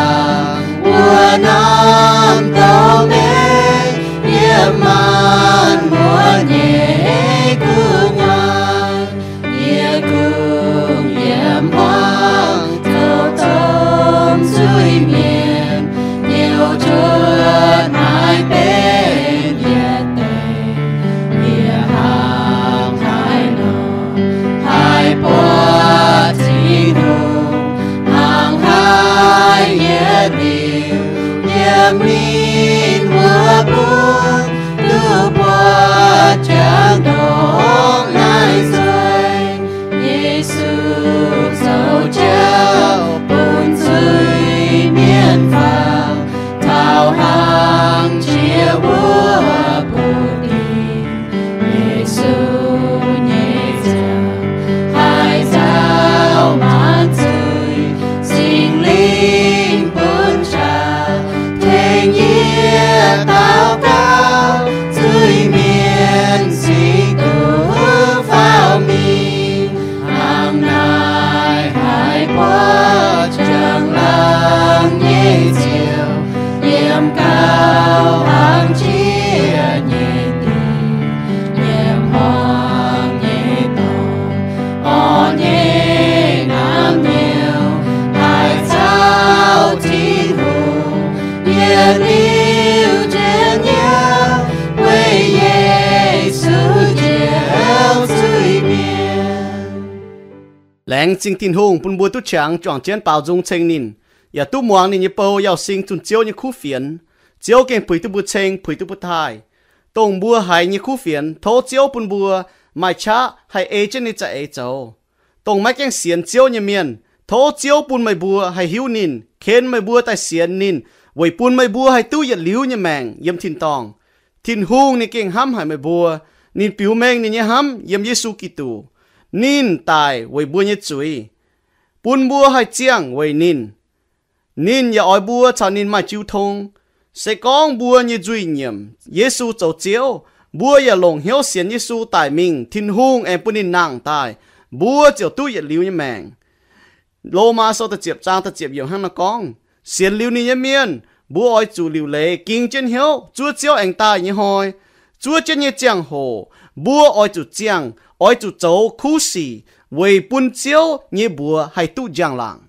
wuov norm dorngx, meih yiem maanc muotc nyei gu'nguaaz, yie kungx yiem hmuangv zoux domh zuiz-mienh, nyouz cuotv naaiv benx yie deix. Yie hnangv haaix nor haih buatc Tin-Hungh, hnangv haaix yie liuz yiem ninh wuov bung duqv buatc jangx ndortv naaiv nzueic. Yesu zoux jauv bun zuiz-mienh faaux, taux hnangv jiex wuov buoz-ndiev. Yesu nyei ziangh haih nzauh maanc zuiz, Singx Lingh bun qaqv tengx yie daux gaux, zuiz-mienh cingx duqv faaux mingh. Hnangv naaiv haih buatc njang-laangc nyei Ziouv, yiem gauh hlang jiex nyei dingc, yiem hmuangx nyei dorngx, orn nyei hnamv nyouz, haih caux Tin-Hungh yietc liuz njien-youh, weic Yesu njoux zuiz-mienh. Laengz zingh Tin-Hungh bun mbuo duqv qangx juangc jienv baaux nzung ceng ninh, yaac duqv muangx ninh nyei bou Yauh Sing zunh Ziouv nyei kuv fienx. Ziouv gengh puix duqv mbuo ceng, puix duqv mbuo taaih. Dongh mbuo haiz nyei kuv fienx, tov Ziouv bun mbuo maaih qaqv haih ei jienv ninh nyei za'eix zoux. Dongh maiv gaengh sienx Ziouv nyei mienh, tov Ziouv bun meih mbuo haih hiuv ninh, ken meih mbuo daaih sienx ninh, weic bun meih mbuo haih duqv yietc liuz nyei maengc yiem tin-dorngh. Tin-Hungh ninh gengh hnamv haic meih mbuo. Ninh biux mengh ninh nyei hnamv yiem Yesu Giduc. Ninh daic weic mbuo nyei zuiz, bun mbuo haih ziangh weic ninh. Ninh yaac oix mbuo caux ninh maaih jiu tong. Se gorngv mbuo nyei nzuih nyiemc Yesu zoux Ziouv, mbuo yaac longc hnyouv sienx Yesu daic mingh, Tin-Hungh aengx bun ninh nangh daaih, mbuo ziouc duqv yietc liuz nyei maengc. Lomaa Sou da'ziepc zaang da'ziepc yiemc hnangv naaiv gorngv, sienx liuz ninh nyei mienh, mbuo oix zuqc liuc leiz ging jienv hnyouv zuov Ziouv aengx daaih nyei hnoi. Zuov jienv nyei ziangh hoc, mbuo oix zuqc ziangh, oix zuqc zoux kuv sic, weic bun Ziouv nyei mbuox haih duqv njang-laangc.